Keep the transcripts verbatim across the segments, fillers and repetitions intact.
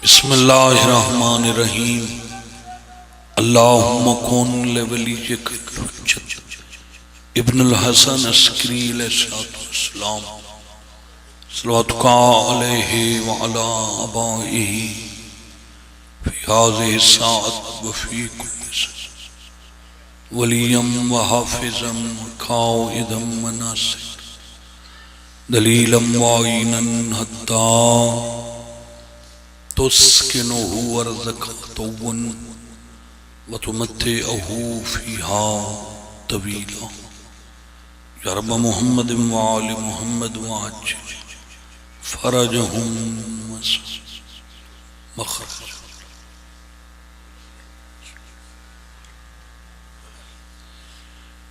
بسم اللہ الرحمن الرحیم۔ اللہم کن لولیک الحجۃ ابن الحسن عسکری علیہ الصلوۃ والسلام، صلواتک علیہ وعلی آبائہ فی ہذہ الساعۃ وفی کل سنۃ، ولیا وحافظا وقائدا وناصرا، دلیلا ومعینا حتی تسکنہ ارضک عتوا وتمتعہ فیہا طویلا۔ یا رب محمد و آل محمد وعجل فرجہم وسع مخرجہم۔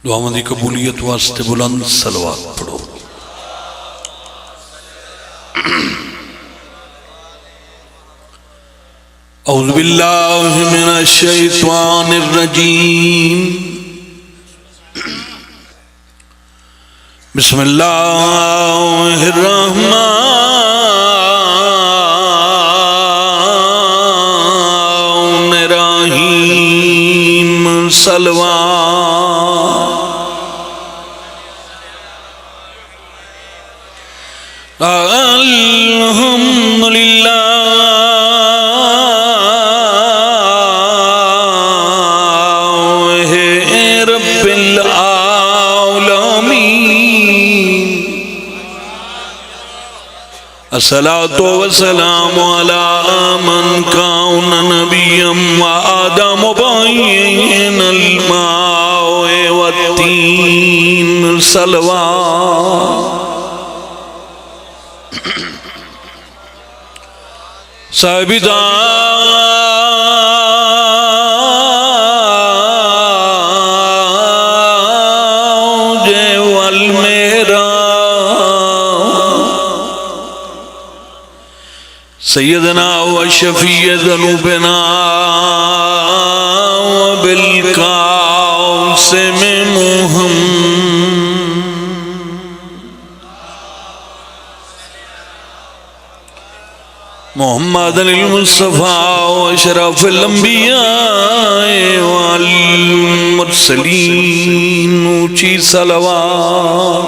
دعاواں دی قبولیت واسطے بلند صلوات پڑھو۔ اعوذ باللہ من الشیطان الرجیم۔ بسم اللہ الرحمن الرحیم۔ صلوات۔ الحمد للہ رب العالمین۔ الصلاۃ والسلام علی من کان نبیا وآدم بین الماء والطین۔ صلوات۔ صاحب تاج والمعراج، سیدنا و شفیع ذنوبنا وبالقاسم محمد محمد المصطفیٰ و اشرف الانبیاء والمرسلین، اونچی صلوات۔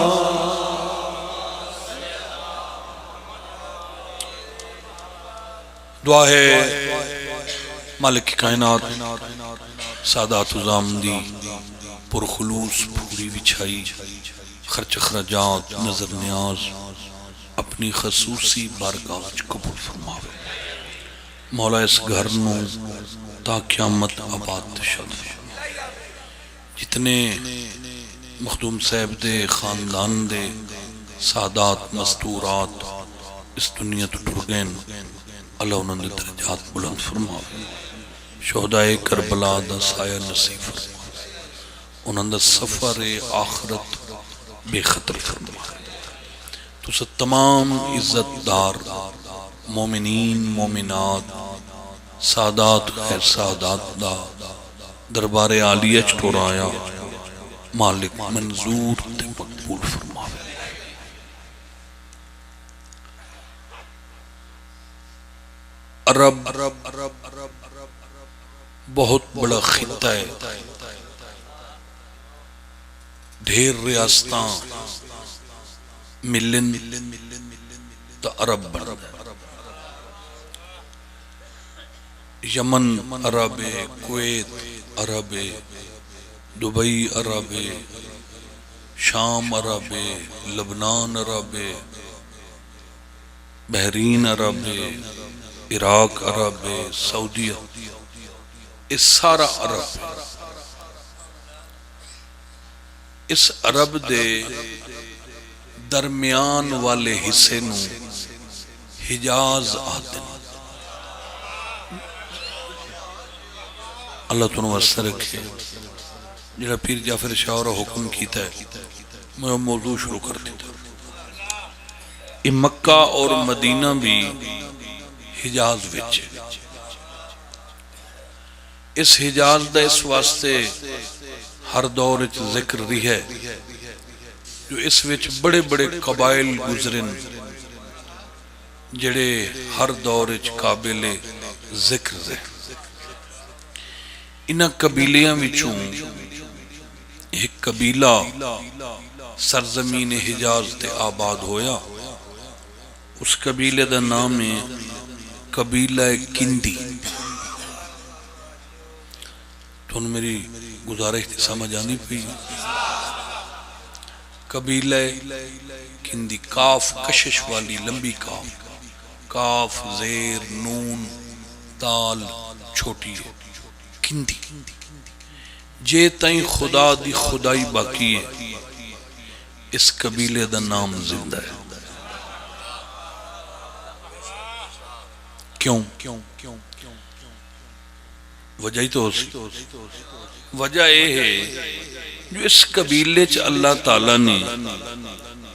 دعا ہے مالک کائنات سادات عظام دی پرخلوص پھوڑی وچھائی، خرچ اخراجات، نذر نیاز اپنی خصوصی بارگاہ وچ قبول فرماوے۔ مولا اس گھر نو تا قیامت آباد تے شاد فرماوے۔ جتنے مخدوم صاحب دے خاندان دے سادات مستورات اس دنیا تو ٹر گئے، اللہ انہاں دے درجات بلند فرماوے، شہدائے کربلا دا سایہ نصیب فرماوے، انہاں دا سفر آخرت بے خطر فرماوے۔ تساں تمام عزت دار مومنین، مومنات، سادات، غیر سادات دا دربار عالی اچ ٹرایا، مالک منظور تے مقبول فرماوے۔ عرب بہت بڑا خطہ ہے، ڈھیر ریاستاں ملن تاں عرب بندا ہے۔ یمن عرب ہے، کویت عرب ہے، دبئی عرب ہے، شام عرب ہے، لبنان عرب ہے، بحرین عرب ہے، عراق عرب ہے، سعودی عرب، یہ سارا عرب ہے۔ اس عرب دے درمیان والے حصے نو حجاز آہدے نے۔ اللہ تہانوں واسطے رکھے۔ جڑا پیر جعفر شاہ اور حکم کیتا ہے، میں موضوع شروع کر دیتا۔ یہ مکہ اور مدینہ بھی حجاز وچ ہے۔ اس حجاز دا اس واسطے ہر دور وچ ذکر رہیا ہے جو اس وچ بڑے بڑے قبائل گزرن، جڑے ہر دور وچ قابل ذکر دے۔ انہاں قبیلیاں وچوں ایک قبیلہ سرزمین حجاز تے آباد ہویا۔ اس قبیلے دا نام ہے قبیلہ کندی۔ تہن میری گزارش تے سمجھ آندی پئی؟ قبیلہ کندی، کاف کشش والی لمبی کاف، کاف زیر نون دال چھوٹی ہے، کندی۔ جے تائیں خدا دی خدائی باقی ہے، اس قبیلے دا نام زندہ ہے۔ کیوں؟ وجہ ہی تو ہو سی۔ وجہ یہ ہے جو اس قبیلے چ اللہ تعالیٰ نے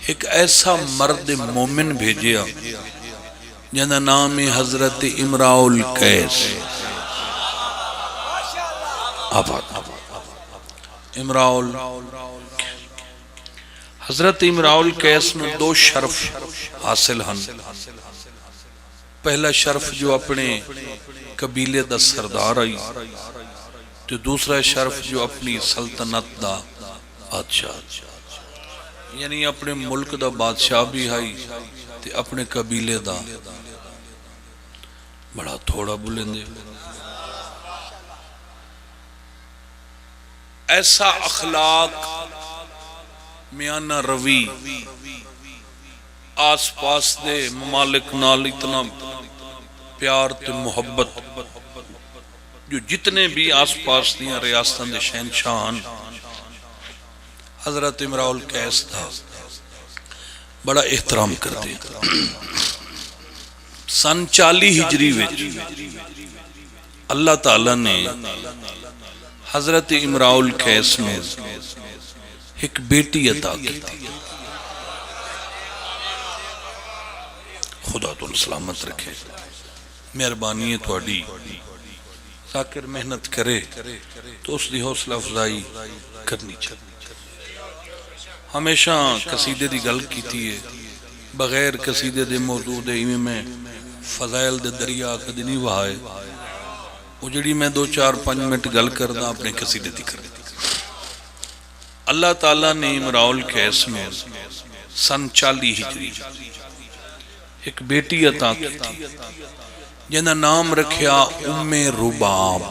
ایک ایسا مرد مومن بھیجیا جنہاں نام ہے حضرت امراء القیس۔ آباد۔ امراء ال-، حضرت امراء القیس نو دو شرف حاصل ہن۔ پہلا شرف جو اپنے قبیلے دا سردار آئی، تے دوسرا شرف جو اپنی سلطنت دا بادشاہ، یعنی اپنے ملک دا بادشاہ بھی ہائی تے اپنے قبیلے دا بڑا تھوڑا بلیندے۔ ایسا اخلاق، میانہ روی، آس پاس دے ممالک نال اتنا پیار تے محبت، جو جتنے بھی آس پاس دیاں ریاستاں دے شہنشاہ ہن، حضرت امراء القیس دا بڑا احترام کردے۔ سن چالی ہجری وچ اللہ تعالیٰ نے حضرت امراء القیس نو ایک بیٹی عطا کی۔ خدا تہن سلامت رکھے۔ مہربانی ہے تہاڈی۔ ذاکر محنت کرے تو اس دی حوصلہ افزائی کرنی چاہیے۔ ہمیشہ قصیدے دی گل کیتی ہے، بغیر قصیدے دے موضوع دے ایویں میں فضائل دے دریا کدی نہیں وہائے۔ وہ جڑی میں دو چار پنج منٹ گل کردا اپنے قصیدے دی کردا۔ اللہ تعالیٰ نے امراء القیس نو سن چالی ہجری ایک بیٹی عطا کی، جنہاں نام رکھیا ام رباب۔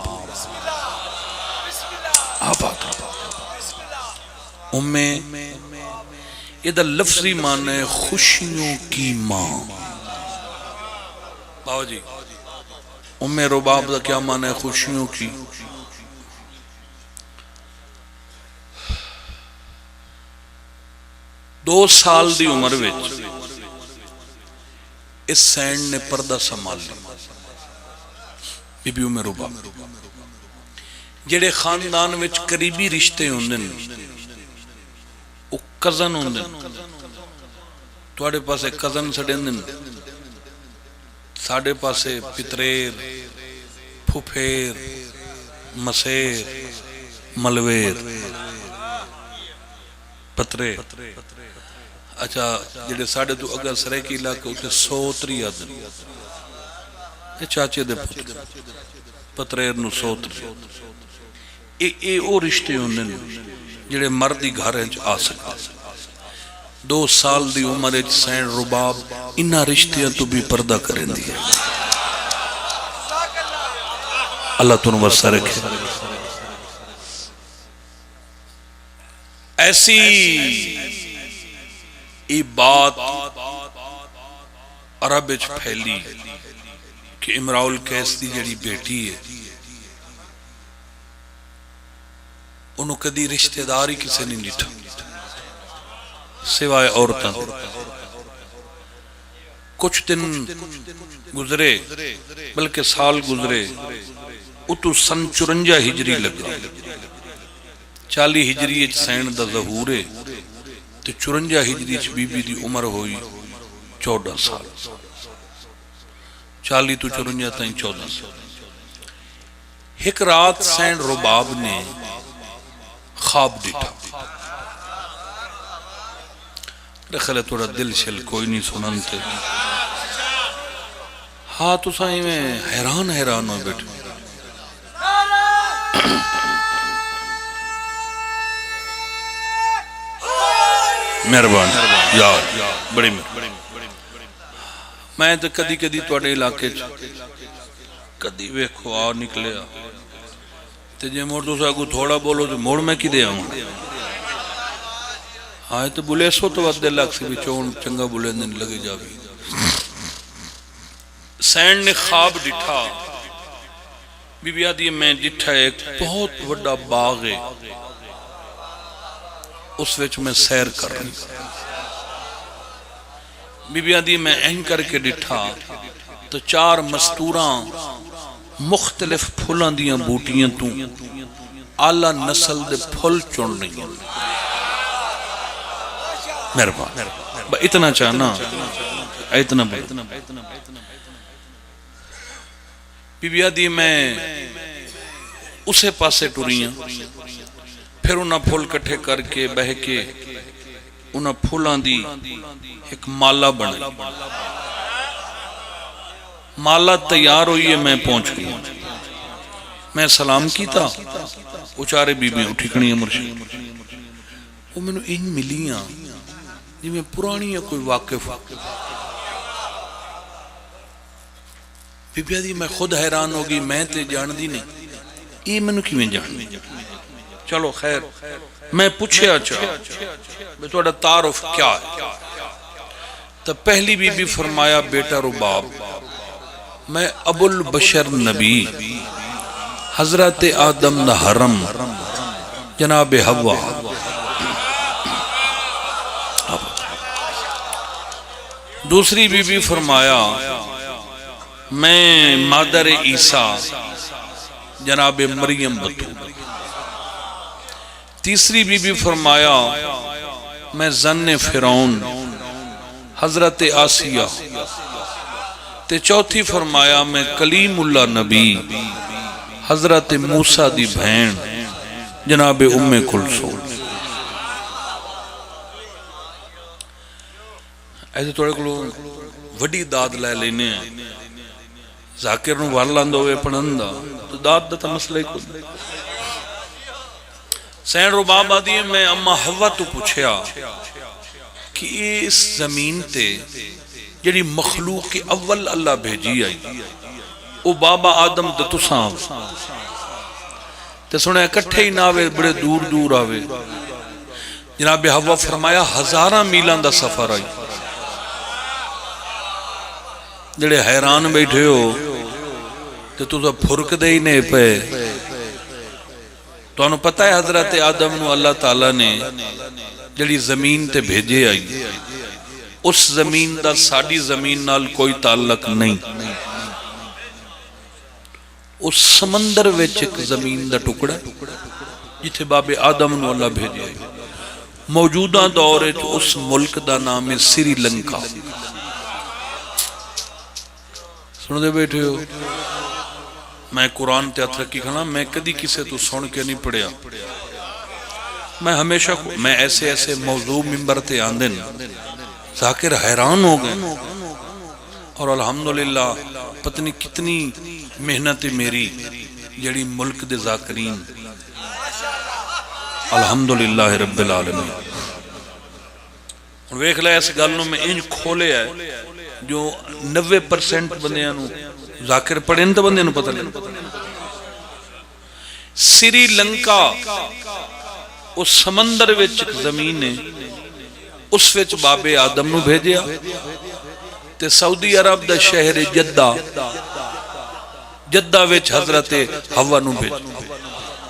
آباد۔ ام، یہ دا لفظی معنی ہے خوشیوں کی ماں۔ بابا جی، ام رباب دا کیا معنی ہے؟ خوشیوں کی۔ دو سال دی عمر وچ اس سینڈ نے پردہ سنبھال لیا۔ بی بی ام رباب، جڑے خاندان وچ قریبی رشتے ہوندے نے، او کزن ہوندے نے۔ تہاڈے پاسے کزن سڈیندے نے، ساڈے پاسے پتریر، پھپھیر، مسیر، ملویر، پترے۔ اچھا، جڑے ساڈے تو اگا سرائیکی علاقے اتنے سوتری آدھے، اے چاچے دے پتر، پتریر نو سوتری۔ اے، اے او رشتے ہوندے نے جڑے مرد دی گھر وچ آ سکدے۔ دو سال دی عمر وچ سین رباب انہاں رشتیاں تو بھی پردہ کریندی ہے۔ اللہ تہن وسا رکھے۔ ایسی اے بات عرب وچ پھیلی کہ امراء القیس دی جڑی بیٹی ہے، انہوں کدی رشتہ دار ہی کسے نہیں ڈٹھا سوائے عورتاں دے۔ کچھ دن گزرے، بلکہ سال گزرے، اتو سن چورنجا ہجری لگا۔ چالی ہجری اچ سین دا ظہور ہے تے چورنجا ہجری اچ بی بی دی عمر ہوئی چودہ سال۔ چالی تو چورنجا تائیں چودہ سال۔ ایک رات سین رباب نے خواب ڈٹھا۔ میرا خیال ہے تھوڑا دل شل کوئی نہیں سنن تے۔ ہا، تساں ایویں حیران حیران ہوئے بیٹھے۔ مہربانی یار، بڑی مہربانی۔ میں تے کدی کدی تہاڈے علاقے چ کدی ویکھو آ نکلیا، تے جے مڑ تساں اگوں تھوڑا بولو تے مڑ میں کدے آواں؟ ہاں، تے بولیسو تو ودے لگ سی وچوں، ہن چنگا بولیندے نے، لگے جاوی۔ سین نے خواب ڈٹھا، بی بی آدھی، میں ڈٹھا ایک بہت وڈا باغ ہے، اس وچ میں سیر کر رہی۔ بی بی آدھی، میں اینج کر کے ڈٹھا تو چار مستوراں مختلف پھلاں دیاں بوٹیاں توں اعلی نسل دے پھل چن رہی ہیں۔ مہربان، بس اتنا چاہنا، اتنا بول۔ بی بی آدھی، میں اسے پاسے ٹری ہاں، پھر انہاں پھل کٹھے کر کے، بہہ کے، انہاں پھلاں دی ایک مالا بنائی۔ مالا تیار ہوئی ہے، میں پہنچ گئی۔ میں سلام کیتا، او چارے بی بی اٹھی کھڑی ہیں مرشد۔ وہ مینوں انج ملی ہاں جویں پرانی ہے کوئی واقف۔ بی بی آدھی، میں خود حیران ہو گئی، میں تے جاندی نہیں، یہ مینوں کیویں جان؟ چلو خیر، میں پوچھیا، اچھا، بھی تہاڈا تعارف کیا ہے؟ تو پہلی بی بی فرمایا، بیٹا رباب، میں ابو البشر نبی، حضرت آدم دا حرم، جناب حوا۔ دوسری بی بی فرمایا، میں مادر عیسیٰ جناب مریم بتول۔ تیسری بی بی فرمایا، میں زن فرعون حضرت آسیہ۔ تے چوتھی فرمایا، میں کلیم اللہ نبی حضرت موسیٰ دی بھین جناب ام کلثوم۔ ایسے تھوڑے کولوں وڈی داد لے لینے ہیں۔ ذاکر نو ول آندا ہوئے پڑھن دا، تو داد دا تاں مسئلہ ہی کوئی۔ سین رباب آدھی ہے، میں اماں حوا تو پوچھیا کہ اس زمین تے جڑی مخلوق اول اللہ بھیجی آئی، او بابا آدم تے تساں آوے۔ تے سنیا کٹھے ہی نہ آوے، بڑے دور دور آوے۔ جناب حوا فرمایا، ہزاراں میلاں دا سفر آئی۔ جڑے حیران بیٹھے ہو تے تساں پھرک دے ہی نہیں پے۔ تانوں پتہ ہے حضرت آدم نو اللہ تعالیٰ نے جڑی زمین تے بھیجے آئی، اس زمین دا ساڈی زمین نال کوئی تعلق نہیں۔ اس سمندر وچ ایک زمین دا ٹکڑا ہے جتھے بابے آدم نو اللہ بھیجے۔ موجودہ دور وچ اس ملک دا نام ہے سری لنکا۔ سن دے بیٹھے ہو؟ میں قرآن تے ہتھ رکھی کھڑا، میں کدی کسے تو سن کے نہیں پڑھیا۔ میں ہمیشہ کو-، میں ایسے ایسے موضوع ممبر تے آندے نے، ذاکر حیران ہو گئے۔ اور الحمدللہ پتہ نہیں کتنی محنت ہے میری، جڑی ملک دے ذاکرین، الحمدللہ رب العالمین۔ ہن ویکھ لے، اس گل نو میں انج کھولیا ہے جو نوے پرسینٹ بندیاں نو ذاکر پڑھن تے بندیاں نو پتہ نہیں۔ سری لنکا، او سمندر وچ ایک زمین ہے، اس وچ بابے آدم نو بھیجیا، تے سعودی عرب دا شہر جدہ، جدہ وچ حضرت حوا نو بھیجیا۔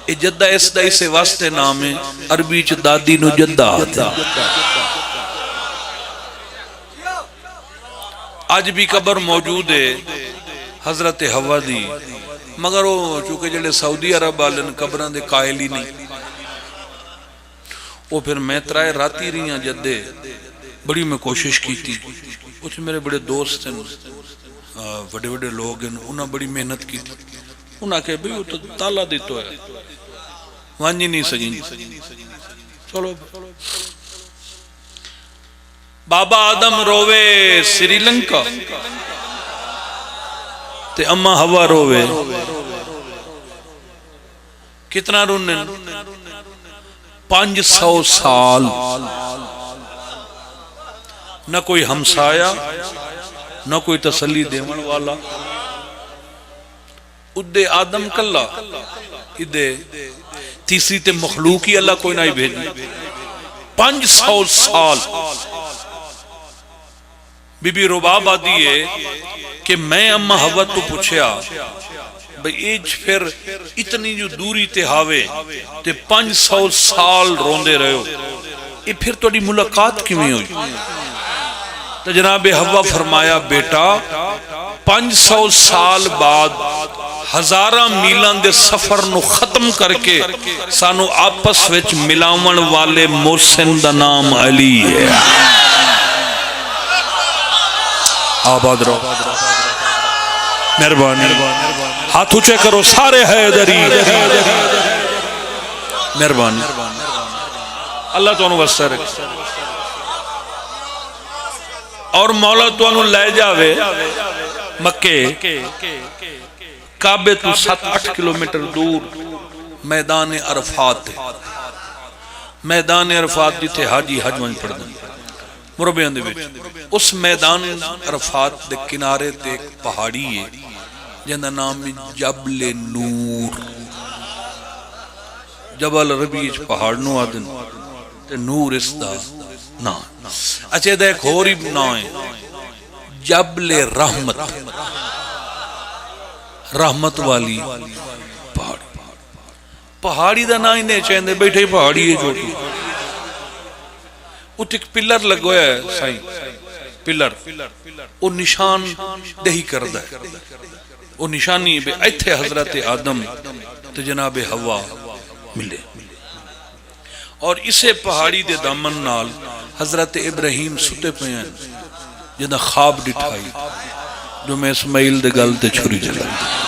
اے جدہ اس دا اسے واسطے نام ہے، عربی چ دادی نو جدہ آتے۔ اج بھی قبر موجود ہے حضرت حوا دی، مگر وہ چونکہ جڑے سعودی عرب والے نے قبراں دے قائل ہی نہیں۔ وہ پھر میں ترائے راتی رہیاں جدے، بڑی میں کوشش کی تھی۔ اتھے میرے بڑے دوست ہیں، آ، وڈے وڈے لوگ ہیں، انہاں بڑی محنت کی تھی۔ انہاں کہے، "بھئی، وہ تو تالا دیتا ہے، ونج ہی نہیں سجی۔" چلو، بابا آدم رووے سری لنکا، تے اماں حوا رووے۔ کتنا رونن؟ پنج سو سال۔ نہ کوئی ہمسایہ، نہ کوئی تسلی دیون والا۔ ادے آدم کلا، ادے تیسری تے مخلوق ہی اللہ کوئی نہ ہی بھیجی۔ پنج سو سال۔ بی بی رباب آدھی ہے کہ میں اماں حوا تو پوچھیا، بھئی، اے پھر اتنی جو دوری تے ہاوے تے پنج سو سال روندے رہے ہو، اے پھر تہاڈی ملاقات کیویں ہوئی؟ تے جناب حوا فرمایا، بیٹا، پنج سو سال بعد ہزاراں میلاں دے سفر نو ختم کر کے سانو آپس وچ ملاون والے محسن دا نام علی ہے۔ آباد رہو۔ مہربانی۔ ہاتھ اچے کرو سارے حیدری۔ مہربانی۔ اللہ تانوں وسعت رکھے۔ اور مولا تانوں لے جاوے مکے، کعبے تو ست اٹھ کلومیٹر دور میدان عرفات ہے۔ میدان عرفات جتھے حاجی حج ونج پڑھدے مربعاں دے وچ، اس میدان عرفات دے کنارے تے ایک پہاڑی ہے جندا نام ہے جبل نور۔ جبل عربی وچ پہاڑ نو آدن تے نور اس دا نام۔ اچھا، ادا ایک ہور ہی نام ہے، جبل رحمت، رحمت والی پہاڑی۔ پہاڑی دا نام ہی نہیں چاہندے، بیٹھے ہی پہاڑی ہے چھوٹی۔ اتھے ایک پلر لگا ہویا ہے سائیں، پلر، وہ نشان دہی کردا ہے۔ وہ نشانی ہے بھئی ایتھے حضرت آدم تے جناب حوا ملے۔ اور اسے پہاڑی دے دامن نال حضرت ابراہیم ستے پئے ہیں، جنہاں خواب ڈٹھائی جو میں اسماعیل دے گل تے چھری چلائی۔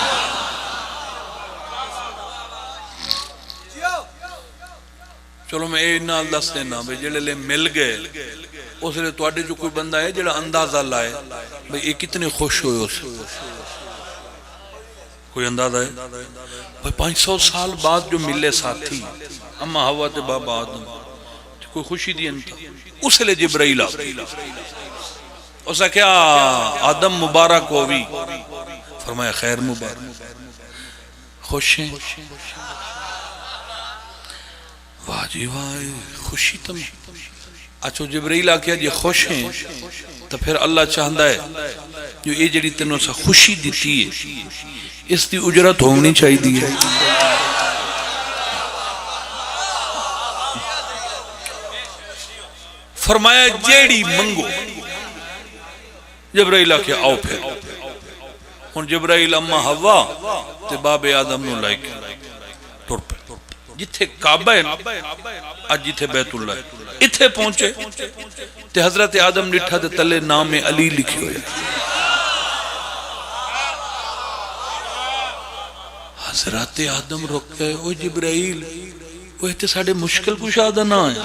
چلو میں اے نال دس دینا بھئی جڑے لے مل گئے، اس لے تواڈے جو کوئی بندہ ہے جڑا اندازہ لائے بھئی اے کتنے خوش ہوئے اس۔ کوئی اندازہ ہے؟ بھئی پانچ سو سال بعد جو ملے ساتھی، اماں حوا تے بابا آدم، تے کوئی خوشی دی انتہا۔ اس لے جبرائیل آ گئے۔ اس آکھیا، "آدم مبارک ہووی۔" فرمایا، "خیر مبارک۔" خوش ہیں؟ واہ جی واہ، خوشی تم۔ اچھو جبرائیل آکھیا، "جے خوش ہیں تو پھر اللہ چاہندا ہے جو اے جڑی تینوں اساں خوشی دتی ہے، اس دی اجرت ہونی چاہیے ہے۔" فرمایا، "جیڑی منگو۔" جبرائیل آکھیا، "آؤ پھر۔" ہن جبرائیل اماں حوا تے باب آدم نو لے کے ٹر پے۔ جتھے کعبہ ہے نا، اج جتھے بیت اللہ ہے، اتھے پہنچے تے حضرت آدم ڈٹھا تے تلے نام علی لکھے ہوئے۔ حضرت آدم رک گئے، "او جبرائیل، وہ تے ساڈے مشکل کشا دا نام ہے۔"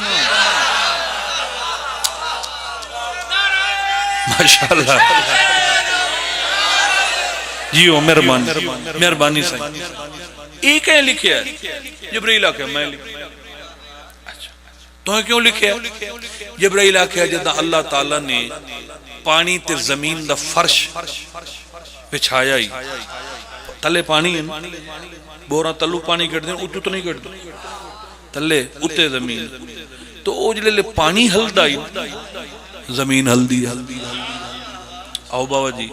ماشاءاللہ۔ جی ہو، مہربانی، مہربانی سائیں۔ اے کہیں لکھیا ہے؟ جبرائیل آکھیا، "میں لکھیا۔" اچھا۔ تو کیوں لکھیا؟ جبرائیل آکھیا، "جداں اللہ تعالیٰ نے پانی تے زمین دا فرش بچھایا ہی، تلے پانی ہے نا، بوراں تلو پانی کڈدے، اتو تو نہیں کڈدے، تلے اتے زمین۔ تو او جلے پانی ہلدا ہی، زمین ہلدی ہے۔" آؤ بابا جی،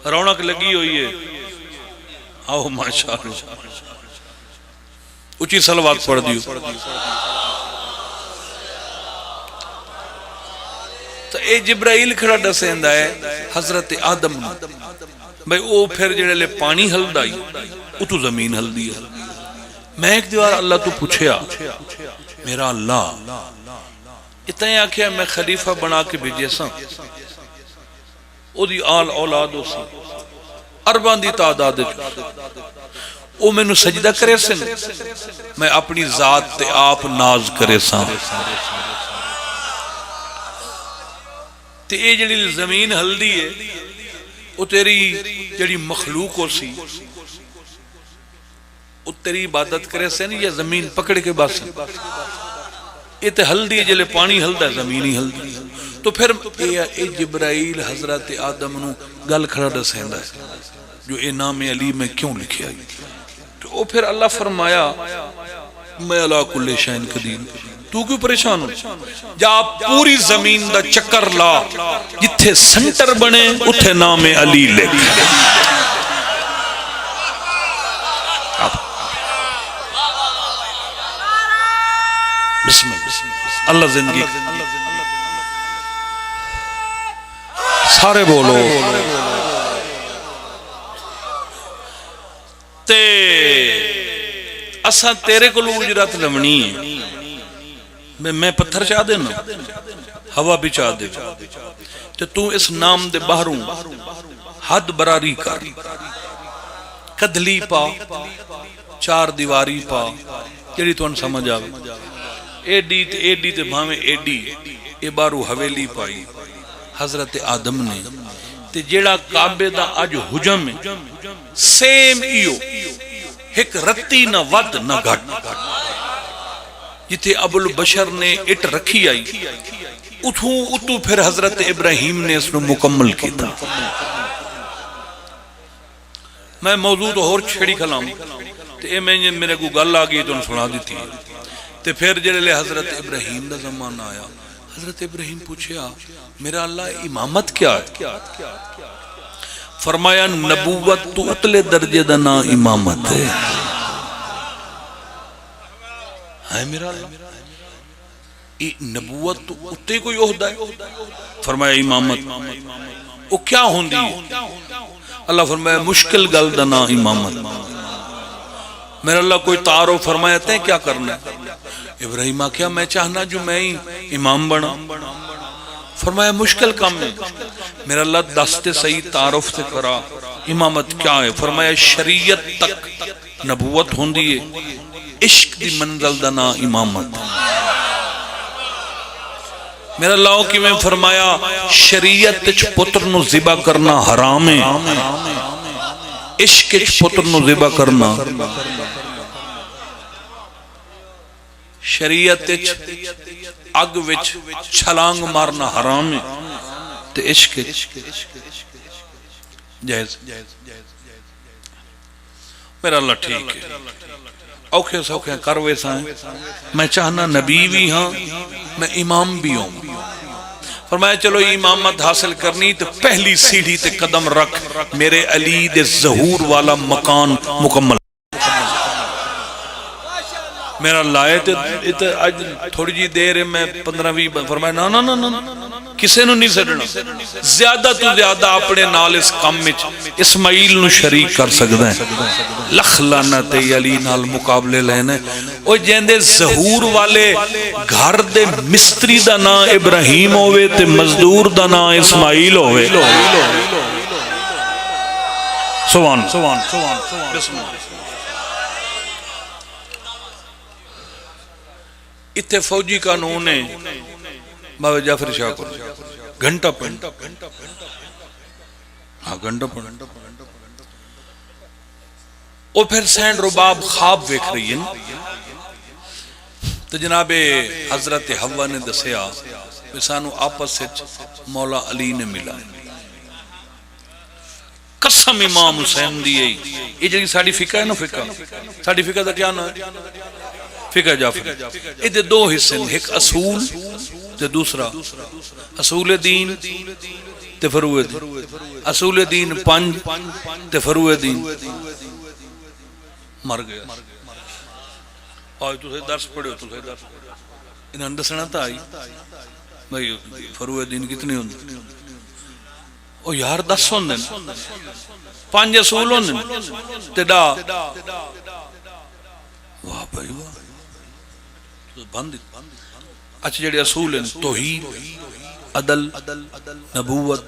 رونق لگی ہوئی ہے۔ آؤ ماشاءاللہ۔ اچی صلوات پڑھ دیو۔ تو اے جبرائیل کھڑا ڈسیندا ہے حضرت آدم نو، بھئی او پھر جڑے لے پانی ہلدا ہی، اتو زمین ہلدی ہے۔ میں ایک دیوار اللہ تو پوچھیا، "میرا اللہ، اتنے آکھیا میں خلیفہ بنا کے بھیجے ساں۔" او دی آل اولاد ہو سی، ارباں دی تعداد وچ۔ او مینوں سجدہ کرے سن، میں اپنی ذات تے آپ ناز کرے ساں۔ تے اے جڑی زمین ہلدی ہے، او تیری جیڑی مخلوق ہوسی، او تیری عبادت کریسن یا زمین پکڑ کے بہسن؟ اے تے ہلدی ہے، جلے پانی ہلدا ہے، زمین ہی ہلدی ہے۔ تو پھر اے، اے جبرائیل حضرت آدم نو گل کھڑا ڈسیندا ہے جو اے نام علی میں کیوں لکھیا ہے۔ تو او پھر اللہ فرمایا، میں علی کل شیء قدیر، تو کیوں پریشان ہو؟ جا پوری زمین دا چکر لا، جتھے سنٹر بنے اتھے نام علی لکھ۔ بسم اللہ۔ اللہ زندگی، سارے بولو۔ تے اساں تیرے کولوں اجرت لونی ہے۔ میں، میں پتھر چا دینا، ہوا بھی چا دے، تے تو اس نام دے باہروں حد براری کر، کدھلی پا، چار دیواری پا، جیڑی تہن سمجھ آوے۔ ایڈی تے ایڈی تے بھاویں ایڈی، اے باہروں حویلی پائی حضرت آدم نے۔ تے جیڑا کعبے دا اج حجم ہے، سیم ایو، ہک رتی نہ ودھ نہ گھٹ۔ جتھے ابوالبشر نے اٹ رکھی آئی، اتھوں، اتوں پھر حضرت ابراہیم نے اس نو مکمل کیتا۔ میں موضوع تو ہور چھیڑی کھلام، تے اے میں، میرے کو گل آ گئی تو سنا دیتی۔ تے پھر جڑے لے حضرت ابراہیم دا زمانہ آیا، حضرت ابراہیم پوچھیا، میرا اللہ، امامت کیا ہے؟ فرمایا، نبوت تو اتلے درجے دا نام امامت ہے۔ ہے میرا اللہ، اے نبوت تو اتے کوئی عہدہ ہے؟ فرمایا، امامت۔ او کیا ہوندی ہے؟ اللہ فرمایا، مشکل گل دا نام امامت۔ میرا اللہ، کوئی تعارف؟ فرمایا، تیں کیا کرنا ہے؟ ابراہیم آکھیا، میں چاہنا جو میں ہی امام بنا۔ فرمایا، مشکل کم ہے۔ میرا اللہ، دس تے صحیح، تعارف تے کرا، امامت کیا ہے؟ فرمایا، شریعت تک نبوت ہوندی ہے، عشق دی منزل دا نام امامت۔ میرا اللہ، کیویں؟ فرمایا، شریعت اچ پتر نو ذبح کرنا حرام ہے، عشق اچ پتر نو ذبح کرنا، شریعت اچ اگ وچ چھلانگ مارنا حرام ہے، تے عشق اچ جائز۔ میرا اللہ، ٹھیک ہے، اوکھے سوکھے کر ویساں، میں چاہنا نبی بھی ہاں، میں امام بھی ہوں۔ فرمایا، چلو امامت حاصل کرنی تو پہلی سیڑھی تے قدم رکھ، میرے علی دے ظہور والا مکان مکمل۔ میرا اللہ، تے، تے اج تھوڑی جی دیر ہے، میں پندرہ ویہہ ب-، فرمایا، نہ، نہ، نہ، نہ، کسے نو نہیں سڈنا۔ زیادہ تو زیادہ اپنے نال اس کم وچ اسماعیل نو شریک کر سکدا ہے۔ لکھ لعنت ہے علی نال مقابلے لینے۔ او جیندے ظہور والے گھر دے مستری دا نام ابراہیم ہووے تے مزدور دا نام اسماعیل ہووے۔ سبحان، سبحان، سبحان، سبحان۔ بسم اللہ۔ اتھے فوجی قانون ہے، بابا جعفر شاہ کو گھنٹہ پڑھ۔ ہاں، گھنٹہ پڑھ۔ او پھر سینڈ رباب خواب ویکھ رہی ہے نا۔ تو جناب حضرت حوا نے دسیا کہ سانو آپس وچ مولا علی نے ملا۔ قسم امام حسین دی ہے۔ یہ جڑی ساڈی فقہ ہے نا، فقہ، ساڈی فقہ دا کیا نام ہے؟ فقہ جعفری۔ یہ دے دو حصے ہیں، ایک اصول تے دوسرا اصول دین تے فروع دین۔ اصول دین پنج تے فروع دین مر گیا۔ آج تسے درس پڑھو، تسے درس پڑھو۔ انہاں نے دسنا تھا آئی بھائی، فروع دین کتنے ہوندے؟ او یار، دس ہوندے نے، پنج اصول ہوندے نے تے ڈا۔ واہ بھائی واہ۔ تو بند۔ اچھا، جڑے اصول ہیں، توحید، عدل، نبوت،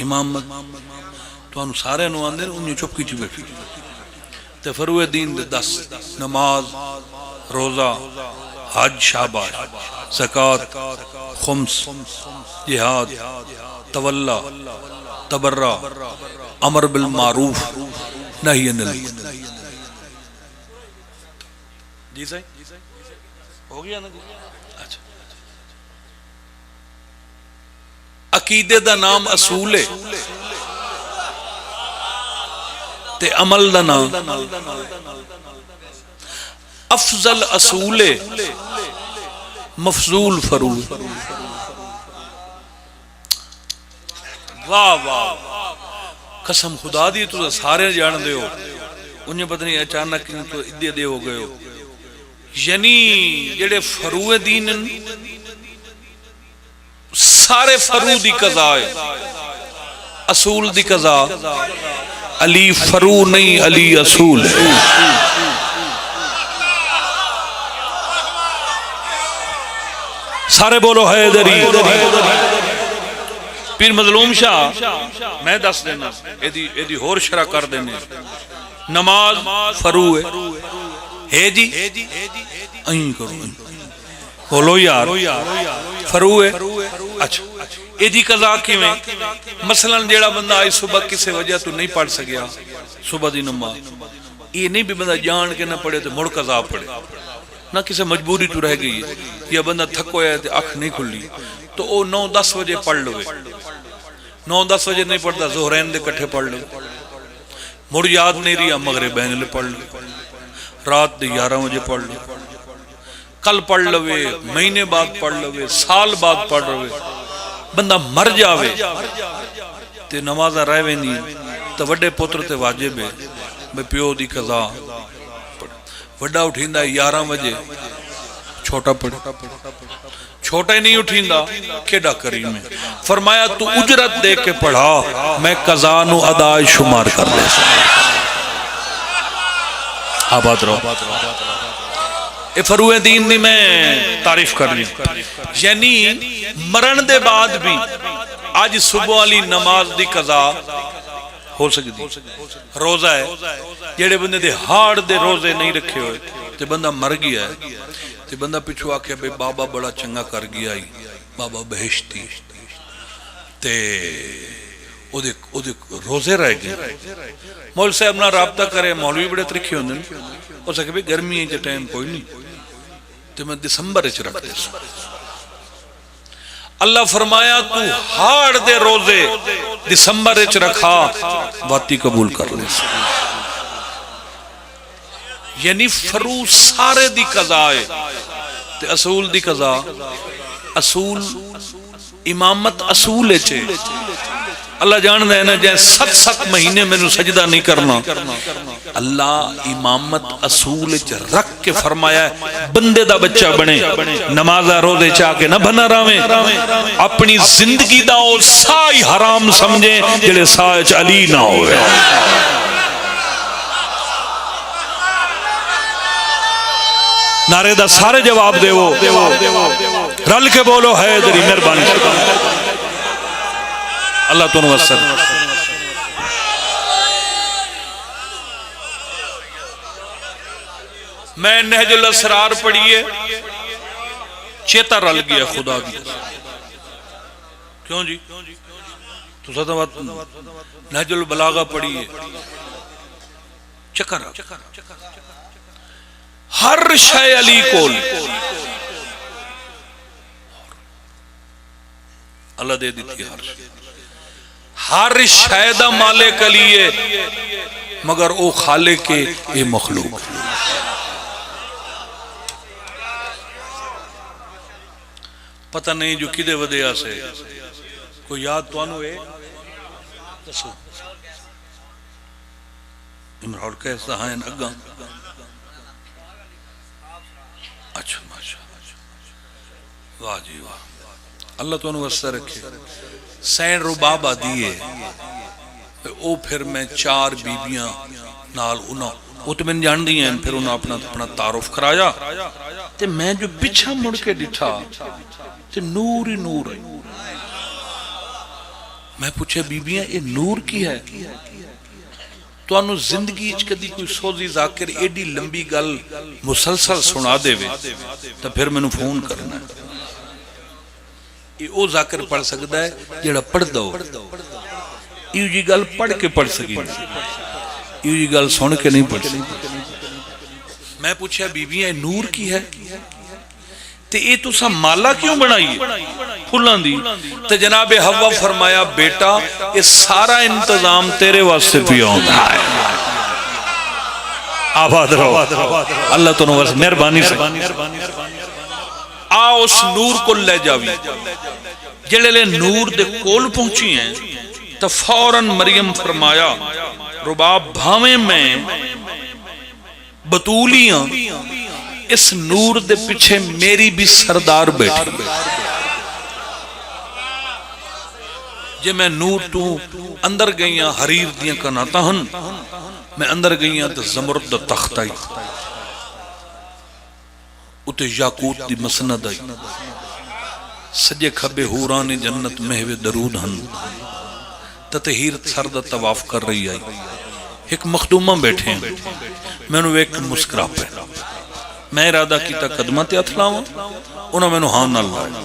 امامت، تانوں سارے نوں آندے نے، انہیں چپ کیتی بیٹھی۔ تے فروع دین دے دس، نماز، روزہ، حج، شاباش، زکوٰۃ، خمس، جہاد، تولا، تبرع، امر بالمعروف، نہی عن المنکر۔ جی صحیح؟ ہو گیا نا جی؟ اچھا۔ عقیدے دا نام اصول ہے تے عمل دا نام افضل اصول ہے، مفضول فروع ہے۔ واہ واہ، قسم خدا دی، تساں سارے جان دے ہو، انہیں پتہ نہیں اچانک کیوں تو ادے دے ہو گئے ہو۔ یعنی جڑے فروع دین ہن، سارے فروع دی قضا ہے، اصول دی قضا۔ علی فروع نہیں، علی اصول ہے۔ سارے بولو حیدری۔ پیر مظلوم شاہ، میں دس دینا، ایدی، ایدی ہور شرح کر دینے۔ نماز فروع ہے۔ ہے جی؟ ایں کرو، ایں۔ بولو یار، فروع ہے۔ اچھا، ایدی قضا کیویں؟ مثلاً جیڑا بندہ آج صبح کسے وجہ تو نہیں پڑھ سکیا صبح دی نماز، یہ نہیں بھی بندہ جان کے نہ پڑھے تو مڑ قضا پڑھے، نہ کسے مجبوری تو رہ گئی ہے، یا بندہ تھکو ہے تے اکھ نہیں کھلی، تو او نو دس وجے پڑھ لوے۔ نو دس وجے نہیں پڑھتا، ظہرین دے کٹھے پڑھ لوے۔ مڑ یاد نہیں رہیا، مغربین لے پڑھ لوے۔ رات دے یارہ وجے پڑھ لوے۔ کل پڑھ لوے، مہینے بعد پڑھ لوے، سال بعد پڑھ لوے۔ بندہ مر جاوے تے نمازاں رہ ویندی، تے وڈے پتر تے واجب ہے بھئی پیو دی قضا پڑھے۔ وڈا اٹھیندا ہے یارہ وجے، چھوٹا پڑھے۔ چھوٹا ہی نہیں اٹھیندا، کیڈا کریم ہے۔ فرمایا، تو اجرت دے کے پڑھا، میں قضا نو ادا شمار کر لے۔ آباد رہو۔ اے فروع دین دی میں تعریف کرنی۔ یعنی مرن دے بعد بھی اج صبح والی نماز دی قضا ہو سکدی۔ روزہ ہے، جیڑے بندے دے ہارٹ دے روزے نہیں رکھے ہوئے تے بندہ مر گیا ہے، تے بندہ پچھوں آکھے بھئی بابا بڑا چنگا کر گیا ہی، بابا بہشتی، تے او دے، او دے روزے رہ گئے۔ مولوی صاحب نال رابطہ کرے، مولوی بڑے ترکھے ہوندے نے، اس آکھے بھئی گرمی اچ ٹائم کوئی نہیں، تے میں دسمبر اچ رکھ دیساں۔ اللہ فرمایا، تو ہاڑ دے روزے دسمبر اچ رکھا، واتی قبول کر لے۔ یعنی فروع سارے دی قضا ہے تے اصول دی قضا، اصول امامت اصول اچ ہے۔ اللہ جاندا ہے نا، جے ست ست مہینے مینوں سجدہ نہیں کرنا، اللہ امامت اصول اچ رکھ کے فرمایا ہے، بندے دا بچہ بنے، نمازاں روزے چا کے نہ بنا راویں، اپنی زندگی دا او ساہ ہی حرام سمجھے جڑے ساہ اچ علی نہ ہوئے۔ نعرے دا سارے جواب دیو، رل کے بولو حیدری، مہربانی۔ اللہ تانوں وسعت۔ میں نہج الاسرار پڑھیے، چیتا رل گیا خدا دی۔ کیوں جی؟ تساں تاں وت نہج البلاغہ پڑھیے، چکر آ۔ ہر شے علی کول۔ اللہ دے دتی ہر شے۔ ہر شے دا مالک علی ہے، مگر او خالق ہے، اے مخلوق۔ پتہ نہیں جو کدے ودے آسے۔ کوئی یاد تانوں ہے؟ دسو۔ امراؤ القیس دا ہاں اگاں۔ اچھا، ماشاءاللہ۔ واہ جی واہ۔ اللہ تانوں وسدا رکھے۔ سین رباب آدھی ہے۔ او پھر میں چار بیبیاں نال انہاں، او تے میں جان دی ہیں، پھر انہاں اپنا، اپنا تعارف کرایا۔ تے میں جو پچھا مڑ کے ڈٹھا، تے نور ہی نور ہے۔ میں پوچھا، بیبیاں، اے نور کی ہے؟ تانوں زندگی اچ کدی کوئی سوزی ذاکر ایڈی لمبی گل مسلسل سنا دے وے، تاں پھر مینوں فون کرنا ہے۔ اے او ذاکر پڑھ سکدا ہے جیڑا پڑھدا ہو۔ ایہو جی گل پڑھ کے پڑھ سکی، ایہو جی گل سن کے نہیں پڑھ سکی۔ میں پوچھیا، بیبیاں، اے نور کی ہے؟ تے اے تساں مالا کیوں بنائی ہے پھلاں دی؟ تے جناب حوا فرمایا، بیٹا، اے سارا انتظام تیرے واسطے پیا ہوندا ہے۔ آباد رہو۔ اللہ تانوں بس مہربانی سے۔ آ اس نور کول لے جاوی۔ جڑے لے نور دے کول پہنچی ہیں، تاں فوراً مریم فرمایا، رباب، بھاویں میں بتولی ہاں، اس نور دے پیچھے میری بھی سردار بیٹھی۔ جے میں نور تو اندر گئی ہاں، حریر دیاں کناتاں ہن، میں اندر گئی ہاں تے زمرد دا تخت آئی، اتے یاقوت دی مسند آئی، سجے کھبے حوران جنت محو درود ہن، تطہیر سر دا طواف کر رہی آئی۔ ہک مخدومہ بیٹھے ہیں، مینوں ویکھ کے مسکرا پے۔ میں ارادہ کیتا قدماں تے ہتھ لاواں، انہاں مینوں ہاں نال لایا۔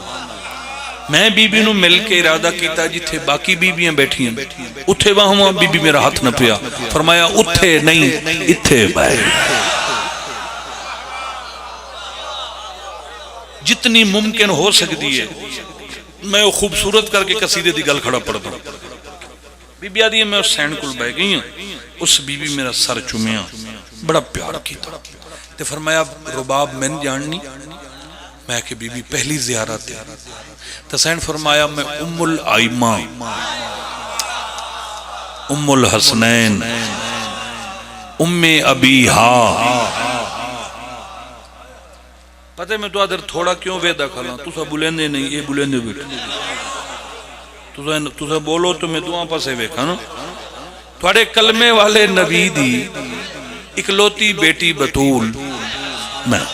میں بی بی نوں مل کے ارادہ کیتا جتھے باقی بی بیاں بیٹھیاں اتھے واہواں، بی بی میرا ہتھ نہ پیا، فرمایا، اتھے نہیں، اتھے بہہ۔ جتنی ممکن ہو سکدی ہے، میں او خوبصورت کر کے قصیدے دی گل کھڑا پڑھدا۔ بی بی آدھی ہے، میں حسین کول بہ گئی ہاں، اس بی بی میرا سر چومیا، بڑا پیار کیتا تے فرمایا، رباب، میں جاننی؟ میں کہ بی بی، پہلی زیارت ہے۔ تے حسین فرمایا، میں ام الائمہ، ام الحسنین، ام ابی ہا۔ پتہ ہے میں تہاڈے تھوڑا کیوں ویدا کھلا، تساں بولیندے نہیں، اے بولیندے بیٹھے۔ تساں، تساں بولو تو میں دعا پاسے ویکھاں نا۔ تہاڈے کلمے والے نبی دی اکلوتی بیٹی بتول۔ میں،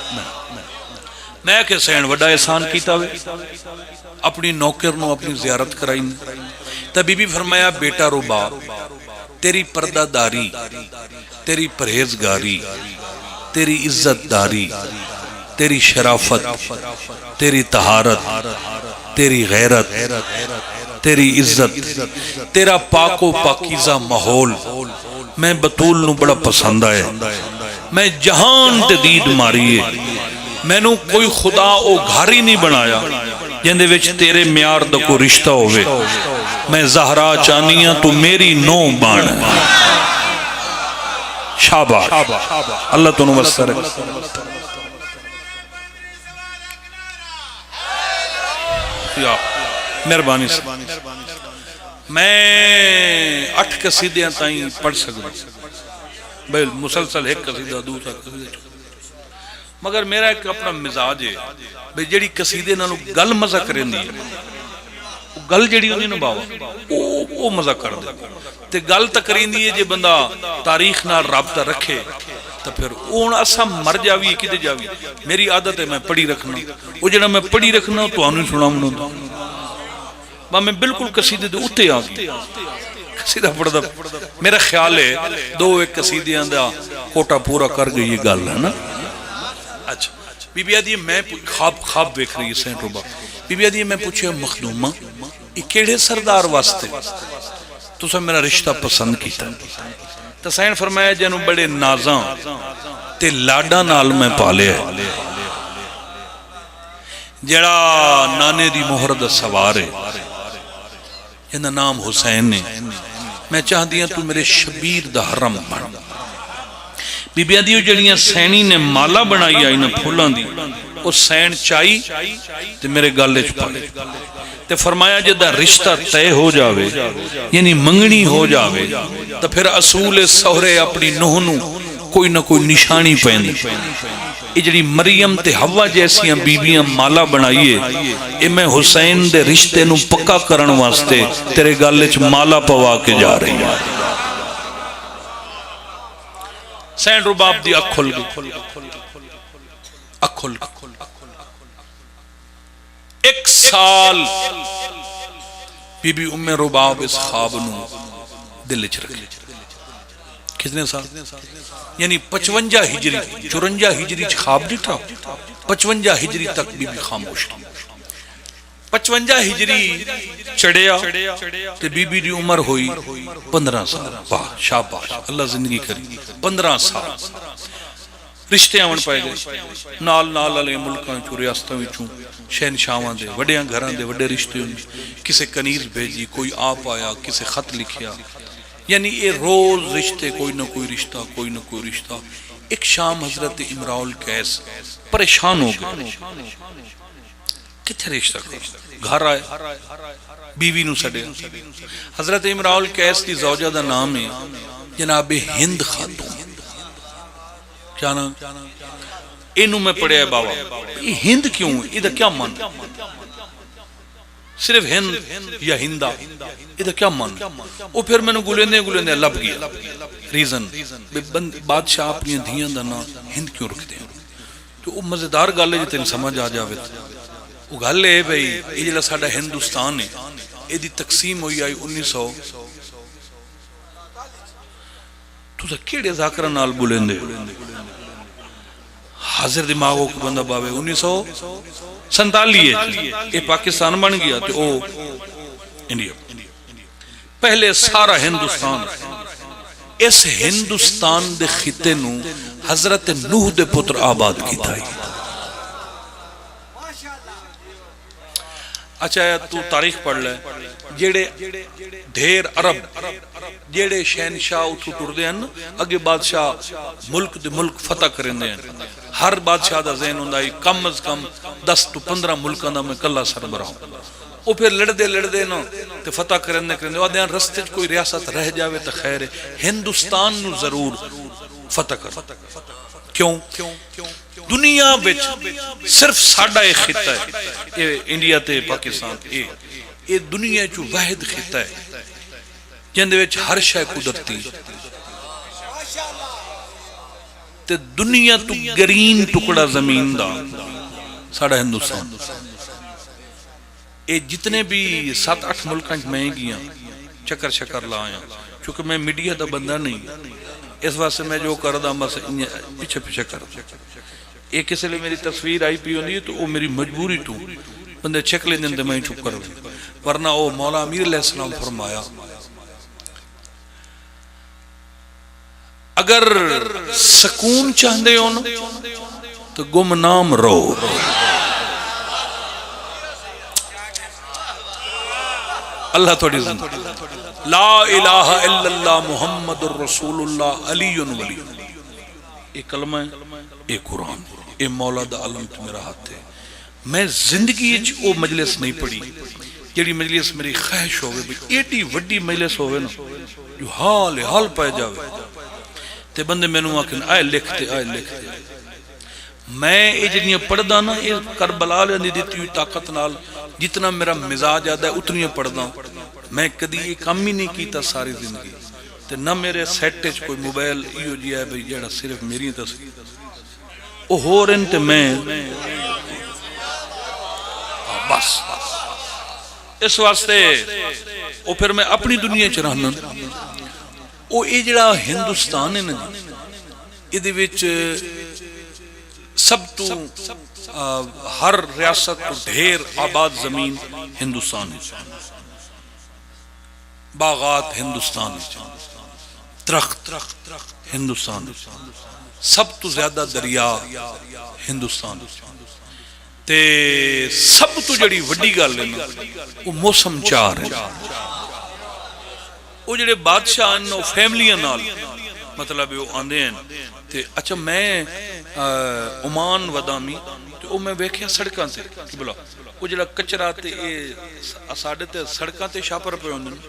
میں کہ حسین وڈا احسان کیتا وے، اپنی نوکر نو اپنی زیارت کرائی نے۔ تے بی بی فرمایا، بیٹا رباب، تیری پردہ داری، تیری پرہیزگاری، تیری عزت داری، تیری شرافت، تیری طہارت، تیری غیرت، تیری عزت، تیرا پاک و پاکیزہ ماحول میں بتول نو بڑا پسند آیا۔ میں جہان تے دید ماری ہے، مینوں کوئی خدا او گھر ہی نہیں بنایا جیندے وچ تیرے معیار دا کوئی رشتہ ہووے۔ میں زہرا چاہنی ہاں، تو میری نو بن۔ شاباش، اللہ تانوں وسر۔ یا، مہربانی سر۔ میں اٹھ قصیدیاں تائیں پڑھ سکدا، بھئی مسلسل ایک قصیدہ، دوسرا قصیدہ، مگر میرا ایک اپنا مزاج ہے، بھئی جیڑی قصیدے نال گل مزہ کریندی ہے، او گل جیڑی ہوندی نا بابا، او، او مزہ کر دے۔ تے گل تاں کریندی ہے، جے بندہ تاریخ نال رابطہ رکھے، تاں پھر او ہن اساں مر جاوی، کدے جاوی، میری عادت ہے میں پڑھی رکھنا، او جیڑا میں پڑھی رکھنا، او تہانوں ہی سناونا ہوندا۔ با میں بالکل قصیدے دے اتے آ گیا۔ قصیدہ پڑھدا، میرا خیال ہے دو ایک قصیدیاں دا کوٹا پورا کر گئی یہ گل ہے نا۔ اچھا، بی بی آدھی ہے، میں پو-، خواب، خواب ویکھ رہی ہے سینٹ روبا۔ بی بی آدھی ہے، میں پوچھیا، مخدومہ، یہ کیڑے سردار واسطے تساں میرا رشتہ پسند کیتا؟ تے سین فرمایا، جنوں بڑے نازاں تے لاڈاں نال میں پالیا ہے، جڑا نانے دی مہر دا سوار ہے، جیندا نام حسین ہے۔ میں چاہندی ہاں تو میرے شبیر دا حرم بن۔ بی بی آدھی، او جڑیاں سینی نے مالا بنائی آئی نا پھولاں دی، او سین چائی تے میرے گل اچ پائی۔ تے فرمایا، جدا رشتہ طے ہو جاوے، یعنی منگنی ہو جاوے، تاں پھر اصول سہرے اپنی نوح نو کوئی نہ کوئی نشانی پیندی۔ اے جڑی مریم تے حوا جیسیاں بیبیاں مالا بنائیے، اے میں حسین دے رشتے نو پکا کرن واسطے تیرے گل اچ مالا پوا کے جا رہی ہاں۔ سین رباب دی اکھ کھل گئی، اکھ کھل گئی۔ ایک سال بی بی ام رباب اس خواب نو دل اچ رکھے۔ کتنے سال؟ یعنی پچونجا ہجری، چورنجا ہجری اچ خواب ڈٹھا، پچونجا ہجری تک بی بی خاموش رہی۔ پچونجا ہجری چڑھیا تے بی بی دی عمر ہوئی پندرہ سال۔ واہ، شاباش، اللہ زندگی کری۔ پندرہ سال رشتے آون پائے گئے، نال نال والے ملکاں چوں، ریاستاں وچوں، شہنشاہواں دے، وڈیاں گھراں دے وڈے رشتے ہوئے۔ کسے کنیز بھیجی، کوئی آپ آیا، کسے خط لکھیا۔ یعنی اے روز رشتے، کوئی نہ کوئی رشتہ، کوئی نہ کوئی رشتہ۔ ایک شام حضرت امراء القیس پریشان ہو گئے، کتھے رشتہ کروں؟ گھر آئے، بیوی نو سڈیا۔ حضرت امراء القیس دی زوجہ دا نام ہے جناب ہند خاتون۔ کیا نام؟ اینو میں پڑھیا ہے بابا، یہ ہند کیوں؟ یہ کیا من؟ صرف ہند یا ہندا، یہ کیا من؟ وہ پھر مینوں گلیندے گلیندے لب گیا ریزن، بادشاہ اپنی دھیاں دا نام ہند کیوں رکھتے ہیں؟ تو وہ مزیدار گل ہے جی، تین سمجھ آ جاوے تو۔ وہ گل ہے بھائی، یہ جڑا ساڈا ہندوستان ہے، یہ دی تقسیم ہوئی آئی انیس سو، تساں کیڑے ذاکراں نال بلیندے ہو؟ حاضر دماغ ہو کو بندہ باوے، انیس سو سینتالیس یہ پاکستان بن گیا تے او انڈیا۔ پہلے سارا ہندوستان، اس ہندوستان دے خطے نو حضرت نوح دے پتر آباد کیتا ہی۔ اچھا، تو تاریخ پڑھ لے، جیڑے ڈھیر عرب، جیڑے شہنشاہ اتھوں ٹردے ہیں، اگے بادشاہ ملک دے ملک فتح کریندے ہیں۔ ہر بادشاہ دا ذہن ہوندا ہے کم از کم دس تو پندرہ ملکاں دا میں کلا سربراہ ہوں۔ وہ پھر لڑدے لڑدے نا تے فتح کریندے کریندے، وہ آدھے ہیں رستے چ کوئی ریاست رہ جاوے تو خیر ہے، ہندوستان نو ضرور فتح کرو۔ کیوں؟ دنیا وچ صرف ساڈا ایک خطہ ہے، یہ انڈیا تے پاکستان، یہ یہ دنیا چ واحد خطہ ہے جن دے وچ ہر شے قدرتی، تے دنیا تو گرین ٹکڑا زمین دا ساڈا ہندوستان۔ یہ جتنے بھی ست اٹھ ملکاں چ میں گیا، چکر شکر لا آیا، کیونکہ میں میڈیا دا بندہ نہیں، اس واسطے میں جو کردا بس انجے پیچھے پیچھے کردا۔ یہ کس لئے میری تصویر آئی پی ہوندی ہے تو وہ میری مجبوری تو بندے چھک لیندے تے میں چپ کر، ورنہ وہ مولا امیر علیہ السلام فرمایا، اگر سکون چاہندے ہو نا تو گمنام رہو۔ اللہ تھوڑی زندگی۔ لا الہ الا اللہ محمد الرسول اللہ علی ولی۔ یہ کلمہ ہے، یہ قرآن ہے، یہ مولا دا علم تے میرا ہاتھ ہے۔ میں زندگی اچ او مجلس نہیں پڑھی جیڑی مجلس میری خواہش ہووے، بھئی ایڈی وڈی مجلس ہووے نا جو حال حال پائے جاوے، تے بندے مینوں آکھن آئے لکھ تے، آئے لکھ تے۔ میں اے جیڑیاں پڑھدا نا، اے کربلا آلیاں دی دتی ہوئی طاقت نال، جتنا میرا مزاج آہدا ہے اتنیاں پڑھدا۔ میں کدی اے کم ہی نہیں کیتا ساری زندگی۔ تے نہ میرے سیٹ اچ کوئی موبائل ایہو جیہا ہے بھئی جیڑا صرف میری تصویر، او ہور ہن تے میں، بس۔ اس واسطے او پھر میں اپنی دنیا چ رہنا۔ او اے جیڑا ہندوستان ہے نا جی، ایدے وچ سب تو، آ، ہر ریاست تو ڈھیر آباد زمین ہندوستان ہے۔ باغات ہندوستان وچ، درخت ہندوستان وچ، سب تو زیادہ دریا ہندوستان وچ۔ تے سب تو جڑی وڈی گل ہے نا، وہ موسم چار ہے۔ وہ جڑے بادشاہ ہیں، وہ فیملیاں نال، مطلب، وہ آندے ہیں۔ تے اچھا، میں، آ، عمان ودامی، تے وہ میں ویکھیا سڑکاں تے، قبلہ، وہ جڑا کچرا تے اے س-، ساڈے تے سڑکاں تے شاپر پے ہوندے نے۔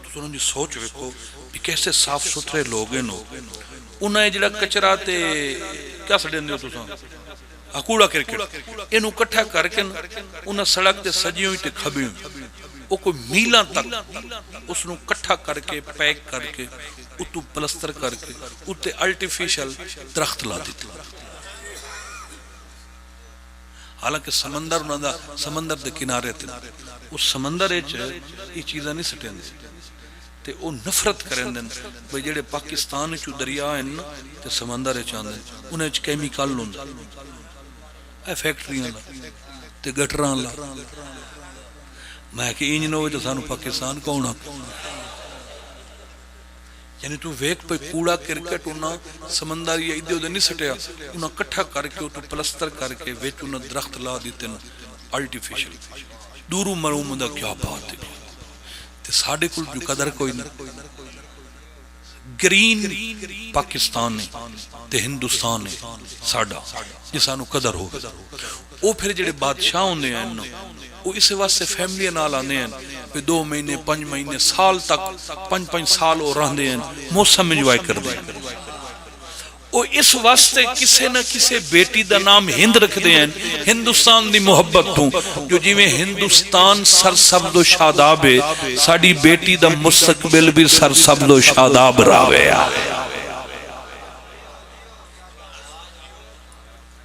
تساں انہاں دی سوچ ویکھو بھی کیسے صاف ستھرے لوگ ہیں۔ انہاں اے جڑا کچرا تے کیا سڈیندے ہو تساں؟ آ کوڑا کرکٹ، اینوں کٹھا کر کے نا، انہاں سڑک تے سجی ہوئی تے کھبی ہوئی، او کوئی میلاں تک اس نوں کٹھا کر کے، پیک کر کے، اتوں پلستر کر کے، اتے آرٹیفیشل درخت لا دیتے۔ حالانکہ سمندر انہاں دا، سمندر دے کنارے تے، اس سمندر اچ یہ چیزاں نہیں سٹیندے۔ تے او نفرت کریندن بھئی جڑے پاکستان وچوں دریا ہن نا تے سمندر وچ آندن، انہاں وچ کیمیکل ہوندا، اے فیکٹریاں دا تے گٹراں دا۔ میں کہ انج نہ ہوئے تو سانو پاکستان کون آکھے؟ یعنی تو ویکھ پئی کوڑا کرکٹ انہاں سمندر یا ادھے ادھے نہیں سٹیا، انہاں کٹھا کر کے اتوں پلستر کر کے وچ انہاں درخت لا دیتے نا، آرٹیفیشل۔ دوروں مروں دا کیا بات ہے؟ تے ساڈے کول جو قدر کوئی نہیں۔ گرین پاکستان ہے تے ہندوستان ہے ساڈا، جے سانو قدر ہووے۔ او پھر جڑے بادشاہ ہوندے ہیں نا، او اس واسطے فیملی نال آندے ہیں، پھر دو مہینے، پنج مہینے، سال تک، پنج پنج سال او رہندے ہیں، موسم انجوائے کردے ہیں۔ او اس واسطے کسے نہ کسے بیٹی دا نام ہند رکھدے ہیں، ہندوستان دی محبت توں، جو جویں ہندوستان سرسبز و شاداب ہے، ساڈی بیٹی دا مستقبل بھی سرسبز و شاداب راہوے۔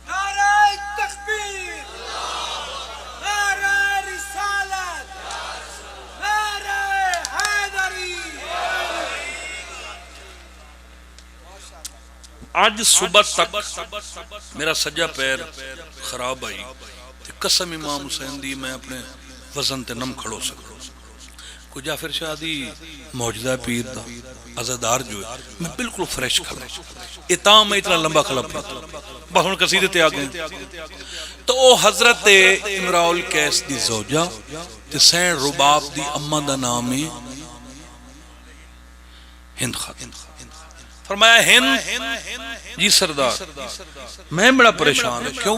نعرہ تکبیر، نعرہ رسالت، نعرہ حیدری۔ اج صبح تک میرا سجا پیر خراب آئی، تے قسم امام حسین دی میں اپنے وزن تے نم کھڑو سکوں۔ کوئی جعفر شاہ دی معجزہ پیر دا عزادار جو ہے، میں بالکل فریش کھڑا۔ اے تاں میں اتنا لمبا کھڑا پیا۔ بس ہن قصیدے تے آ گئے۔ تو او حضرت امراء القیس دی زوجہ تے سین رباب دی اماں دا نام ہے ہند خاتون۔ فرمایا، ہند، جی سردار، میں بڑا پریشان ہاں۔ کیوں؟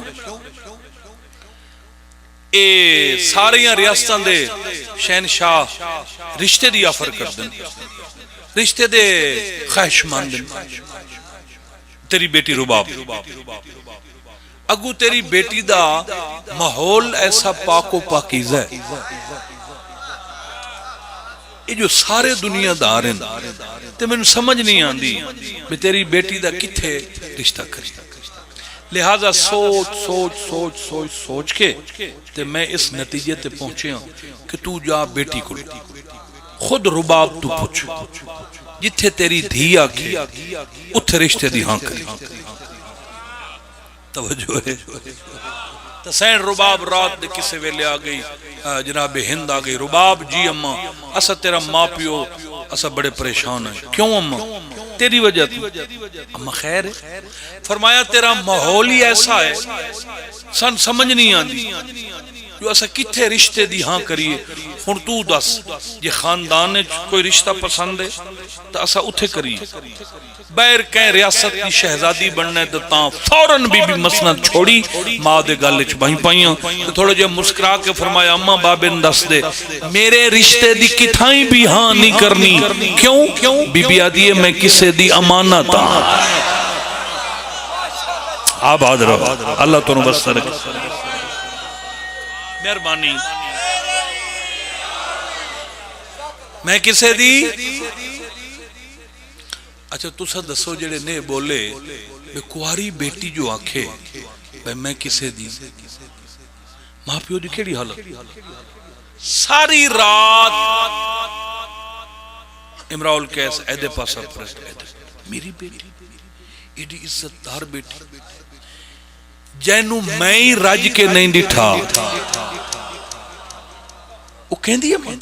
اے ساریاں ریاستاں دے شہنشاہ رشتے دی آفر کردن، رشتے دے خواہش مند ہن۔ تیری بیٹی رباب، اگوں تیری بیٹی دا ماحول ایسا پاک و پاکیزہ ہے۔ اے جو سارے دنیا دار ہن، تے مینوں سمجھ نہیں آندی بھی تیری بیٹی دا کتھے رشتہ کری۔ لہذا سوچ، سوچ، سوچ، سوچ، سوچ کے تے میں اس نتیجے تے پہنچے ہاں کہ تو جا بیٹی کول، خود رباب تو پچھ، جتھے تیری دھی آکھے، اتھے رشتے دی ہاں کری۔ توجہ ہے۔ تے سین رباب رات دے کسے ویلے آ گئی، آ، جناب ہند آ گئی، رباب، جی اماں، اسا تیرا ماں پیو، اسا بڑے پریشان ہیں۔ کیوں اماں؟ تیری وجہ تو۔ اماں خیر ہے؟ فرمایا، تیرا ماحول ہی ایسا ہے، سن سمجھ نہیں آندی جو اسا کتھے رشتے دی ہاں کریے۔ ہن تو دس، جے خاندان وچ کوئی رشتہ پسند ہے تو اسا اتھے کریے۔ بغیر کہیں ریاست دی شہزادی بننے تے تاں فوراً بی بی مسند چھوڑی، ماں دے گل وچ بہی پائیاں تے تھوڑا جہا مسکرا کے فرمایا، اماں، بابے نے دس دے، میرے رشتے دی کتھائیں بھی ہاں نہیں کرنی۔ کیوں؟ بی بی آدھی ہے، میں کسے دی امانت ہاں۔ آباد رہو، اللہ تانوں وسدا رکھے۔ مہربانی۔ میں کسے دی اچھا، تساں دسو، جڑے نے بولے، بے، کنواری بیٹی جو آکھے، بے، میں کسے دی، ماں پیو دی کیڑی حالت؟ ساری رات امراء القیس ایدے پاسا پرست ایدے، میری بیٹی، ایڈی عزت دار بیٹی، جینوں میں ہی رج کے نہیں ڈٹھا۔ وہ کہندی ہے، ماں،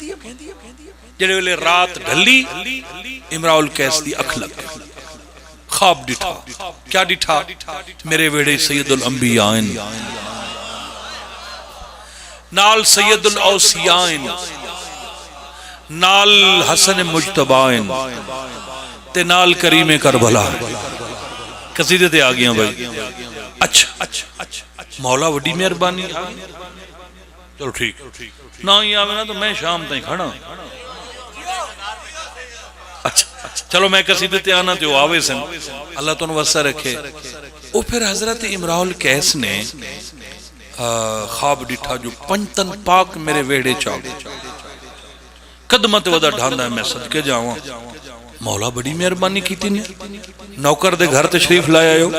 جڑے ویلے رات ڈھلی، امراء القیس دی اکھ لگ گئی۔ خواب ڈٹھا۔ کیا ڈٹھا؟ میرے ویڑے سید الانبیاء ہیں، نال سید الاوصیاء ہیں، نال حسن مجتبیٰ ہیں، تے نال کریم کربلا ہیں۔ قصیدے تے آ گیا بھائی۔ اچھا، مولا وڈی مہربانی۔ چلو ٹھیک، نہ ہی آوے نا تو میں شام تائیں کھڑا۔ اچھا، چلو میں قصیدے تے آنا تے وہ آوے سن۔ اللہ تانوں وسدا رکھے۔ وہ پھر حضرت امراء القیس نے، آ، خواب ڈٹھا جو پنجتن پاک میرے ویڑے چ آ گئے۔ قدماں تے ودا ڈھاندا ہے، میں صدقے جاواں۔ مولا بڑی مہربانی کیتی نے، نوکر دے گھر تشریف لایا ہو۔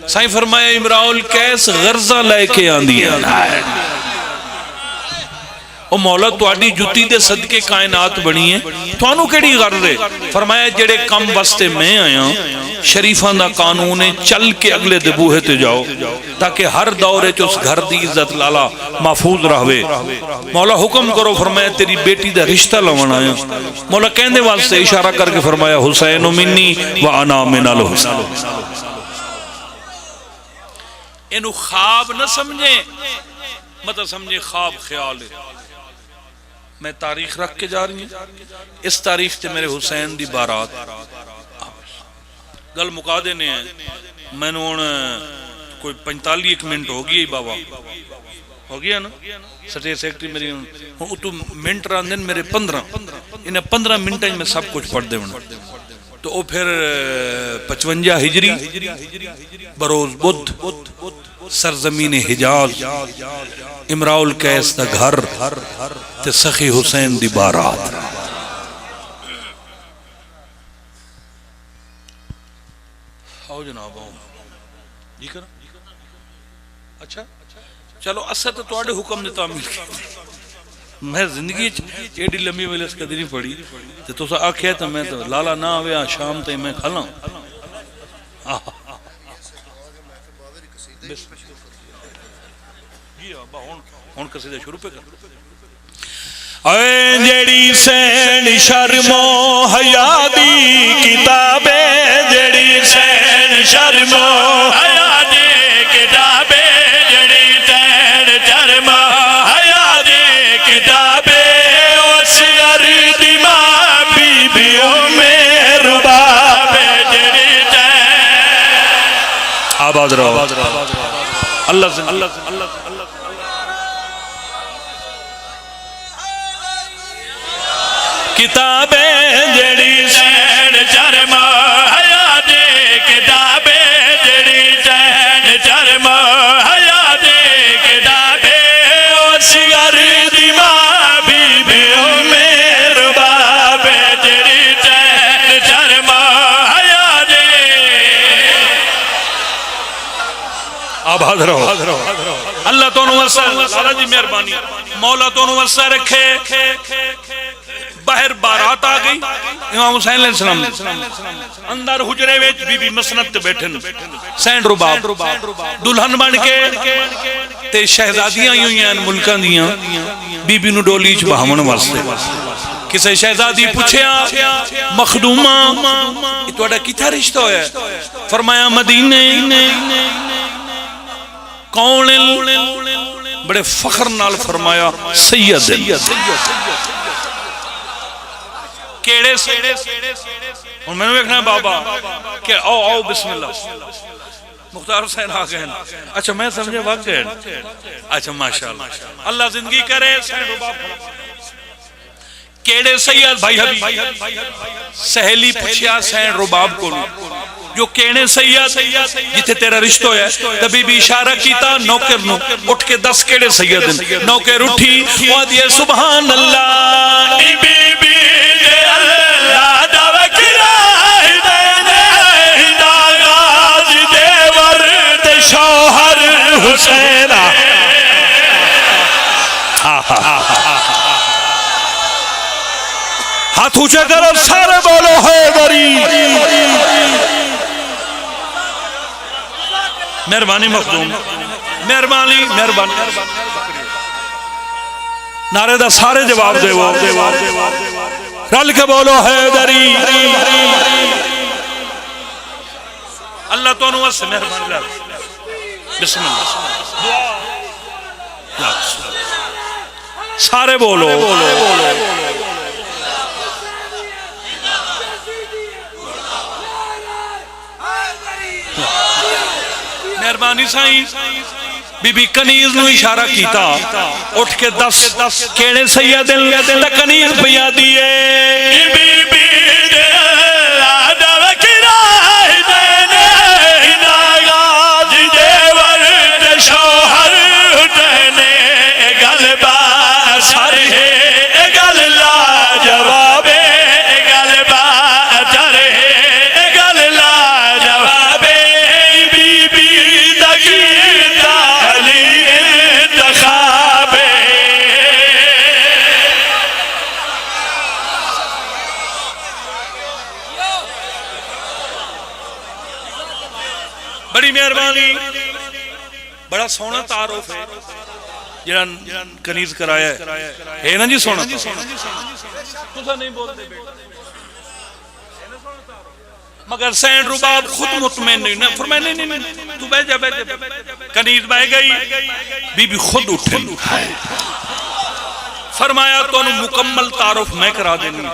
سائیں فرمایا، امراء القیس غرضاں لے کے آندی ہیں۔ او مولا، تہاڈی جتی دے صدقے کائنات بنی ہے، تہانوں کیڑی غرض ہے؟ فرمایا، جیڑھے کم واسطے میں آیا، شریفاں دا قانون ہے، چل کے اگلے دے بوہے تے جاؤ، تاکہ ہر دور وچ اس گھر دی عزت لالا محفوظ رہوے۔ مولا حکم کرو، فرمایا، تیری بیٹی دا رشتہ لاون آیا۔ مولا کہندے واسطے اشارہ کر کے فرمایا، حسین منی و انا من الحسین۔ اینو خواب نہ سمجھیں، مت سمجھیں خواب خیال ہے۔ میں تاریخ رکھ کے جا رہی ہوں، اس تاریخ تے میرے حسین دی بارات۔ گل مکا دینے ہیں، مینوں ہن کوئی پنجتالی ایک منٹ ہو گئی ہے بابا، ہو گیا نا؟ سٹیج سیکرٹری میری ہن، ہن اتوں منٹ راندے نے میرے پندرہ، انہیں پندرہ منٹاں وچ میں سب کچھ پڑھ دیونا۔ تو او پھر پچونجا ہجری، بروز بدھ، سرزمین حجاز، امراء القیس دا گھر تے سخی حسین دی بارات۔ آؤ جناب، آؤ۔ جی کراں؟ اچھا، چلو، اساں تے تہاڈے حکم دی تعمیل کیتی۔ میں زندگی چ ایڈی لمبی مجلس کدی نہیں پڑھی۔ تے تساں آکھیا تے میں تے لالا نہ آوے، آ شام تائیں میں کھلاں۔ آہا۔ جی ہاں، با، ہن، ہن قصیدہ شروع پہ کر۔ اے جیڑی سین شرم و حیا دی کتاب ہے، جیڑی سین شرم و حیا دی کتاب ہے، جیڑی سین شرم و حیا دی کتاب ہے، او اصغر دی ماں بی بی ام رباب ہے، جیڑی سین۔ آباد رہو۔ اللہ زندگی۔ کتاب ہے جیڑی سین شرم حیا دی، کتاب ہے جیڑی سین شرم حیا دی، کتاب ہے او اصغر دی ماں بی بی ام رباب ہے جیڑی سین شرم حیا دی۔ آباد رہو۔ اللہ تانوں وسع، لالا جی مہربانی، مولا تانوں وسع رکھے۔ باہر بارات آ گئی، امام حسین علیہ السلام اندر حجرے وچ، بی بی مسند تے بیٹھن، سین رباب دلہن بن کے۔ تے شہزادیاں آئی ہوئیاں ہن ملکاں دیاں، بی بی نو ڈولی چ بہاون واسطے۔ کسے شہزادی پچھیا، مخدومہ، "اے تہاڈا کتھا رشتہ ہویا ہے؟" فرمایا، "مدینے۔" "کون ہن؟" بڑے فخر نال فرمایا، "سید ہن۔" کیڑے سید؟ ہن مینوں ویکھنا بابا کہ آؤ، آؤ، بسم اللہ۔ مختار حسین آ گئے ہن۔ اچھا، میں سمجھے وگ گئے ہن۔ اچھا، ماشاءاللہ۔ اللہ زندگی کرے، سین رباب۔ کیڑے سید بھائی حبیب؟ سہیلی پچھیا سین رباب کولوں، "جو کیڑے سید جتھے تیرا رشتہ ہویا ہے؟" تے بی بی اشارہ کیتا نوکر نو، "اٹھ کے دس کیڑے سید ہن۔" نوکر اٹھی، او آدھی ہے، "سبحان اللہ۔" بی بی دے اللہ دا وکرا ہدے نے، دا غازی دیور تے شوہر حسین۔ ہاتھ اونچے کرو، سارے بولو، "حیدری۔" مہربانی مخدوم، مہربانی، مہربانی۔ نعرے دا سارے جواب دیو، رل کے بولو، "حیدری۔" اللہ تانوں اس مہربانی۔ بسم اللہ۔ سارے بولو۔ مہربانی سائیں۔ بی بی کنیز نو اشارہ کیتا، اٹھ کے دس کیڑے سید ہن؟ تے کنیز پیا دیے۔ بی بی دے اللہ دا وکرا ہدے نے، دا غازی دیور تے شوہر ہدے نے۔ اے گل با اثر ہے، اے گل لاجواب ہے، اے گل با اثر ہے، اے گل لاجواب ہے۔ بی بی دا کیتا علی انتخاب ہے۔ بڑی مہربانی۔ بڑا سوہنا تعارف ہے جڑا کنیز کرایا ہے۔ ہے نا جی سوہنا؟ تساں نہیں بولتے۔ مگر سینٹ رباب خود مطمئن نہیں، انہاں فرمایا، "نہیں، نہیں، نہیں، تو بہہ جا، بہہ جا۔" کنیز بہہ گئی، بی بی خود اٹھن۔ فرمایا، "تانوں مکمل تعارف میں کرا دینی،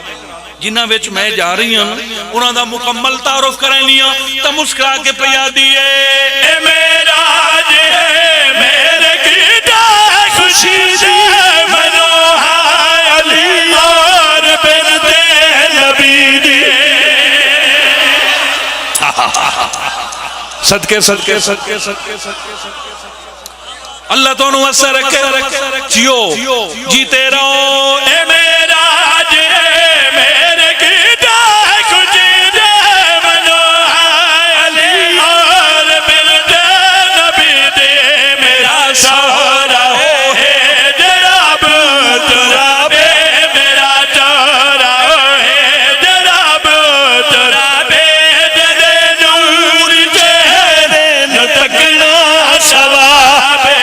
جنہاں وچ میں جا رہی ہاں، انہاں دا مکمل تعارف کرینی ہاں۔" تاں مسکرا کے پیا دیے، اے معراج ہے میرے کیتا خوشی دے، منو ہاں علی اور بنتے نبی دی۔ صدقے، صدقے، صدقے، صدقے، صدقے۔ اللہ تانوں اثر رکھے، جیو، جیتے رہو۔ اے معراج ہے میرے کیتا خوشی دے، منو ہاں علی اور بنتے نبی دے۔ میرا سہارا ہے جڑا بترا بے، میرا چارا ہے جڑا بترا بے، جدے نور چہرے نو تکنا ثواب ہے۔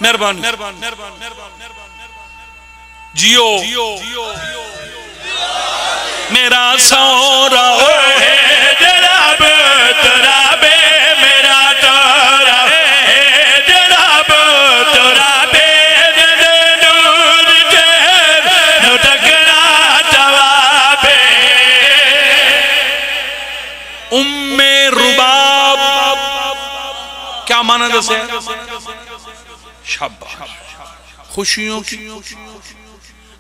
مہربانی۔ جیو۔ میرا سہارا ہے جڑا بترا بے، میرا چارا ہے جڑا بترا بے، جدے نور چہرے نو تکنا ثواب ہے۔ ام رباب۔ کیا معنی دسے؟ شاباش۔ خوشیوں کی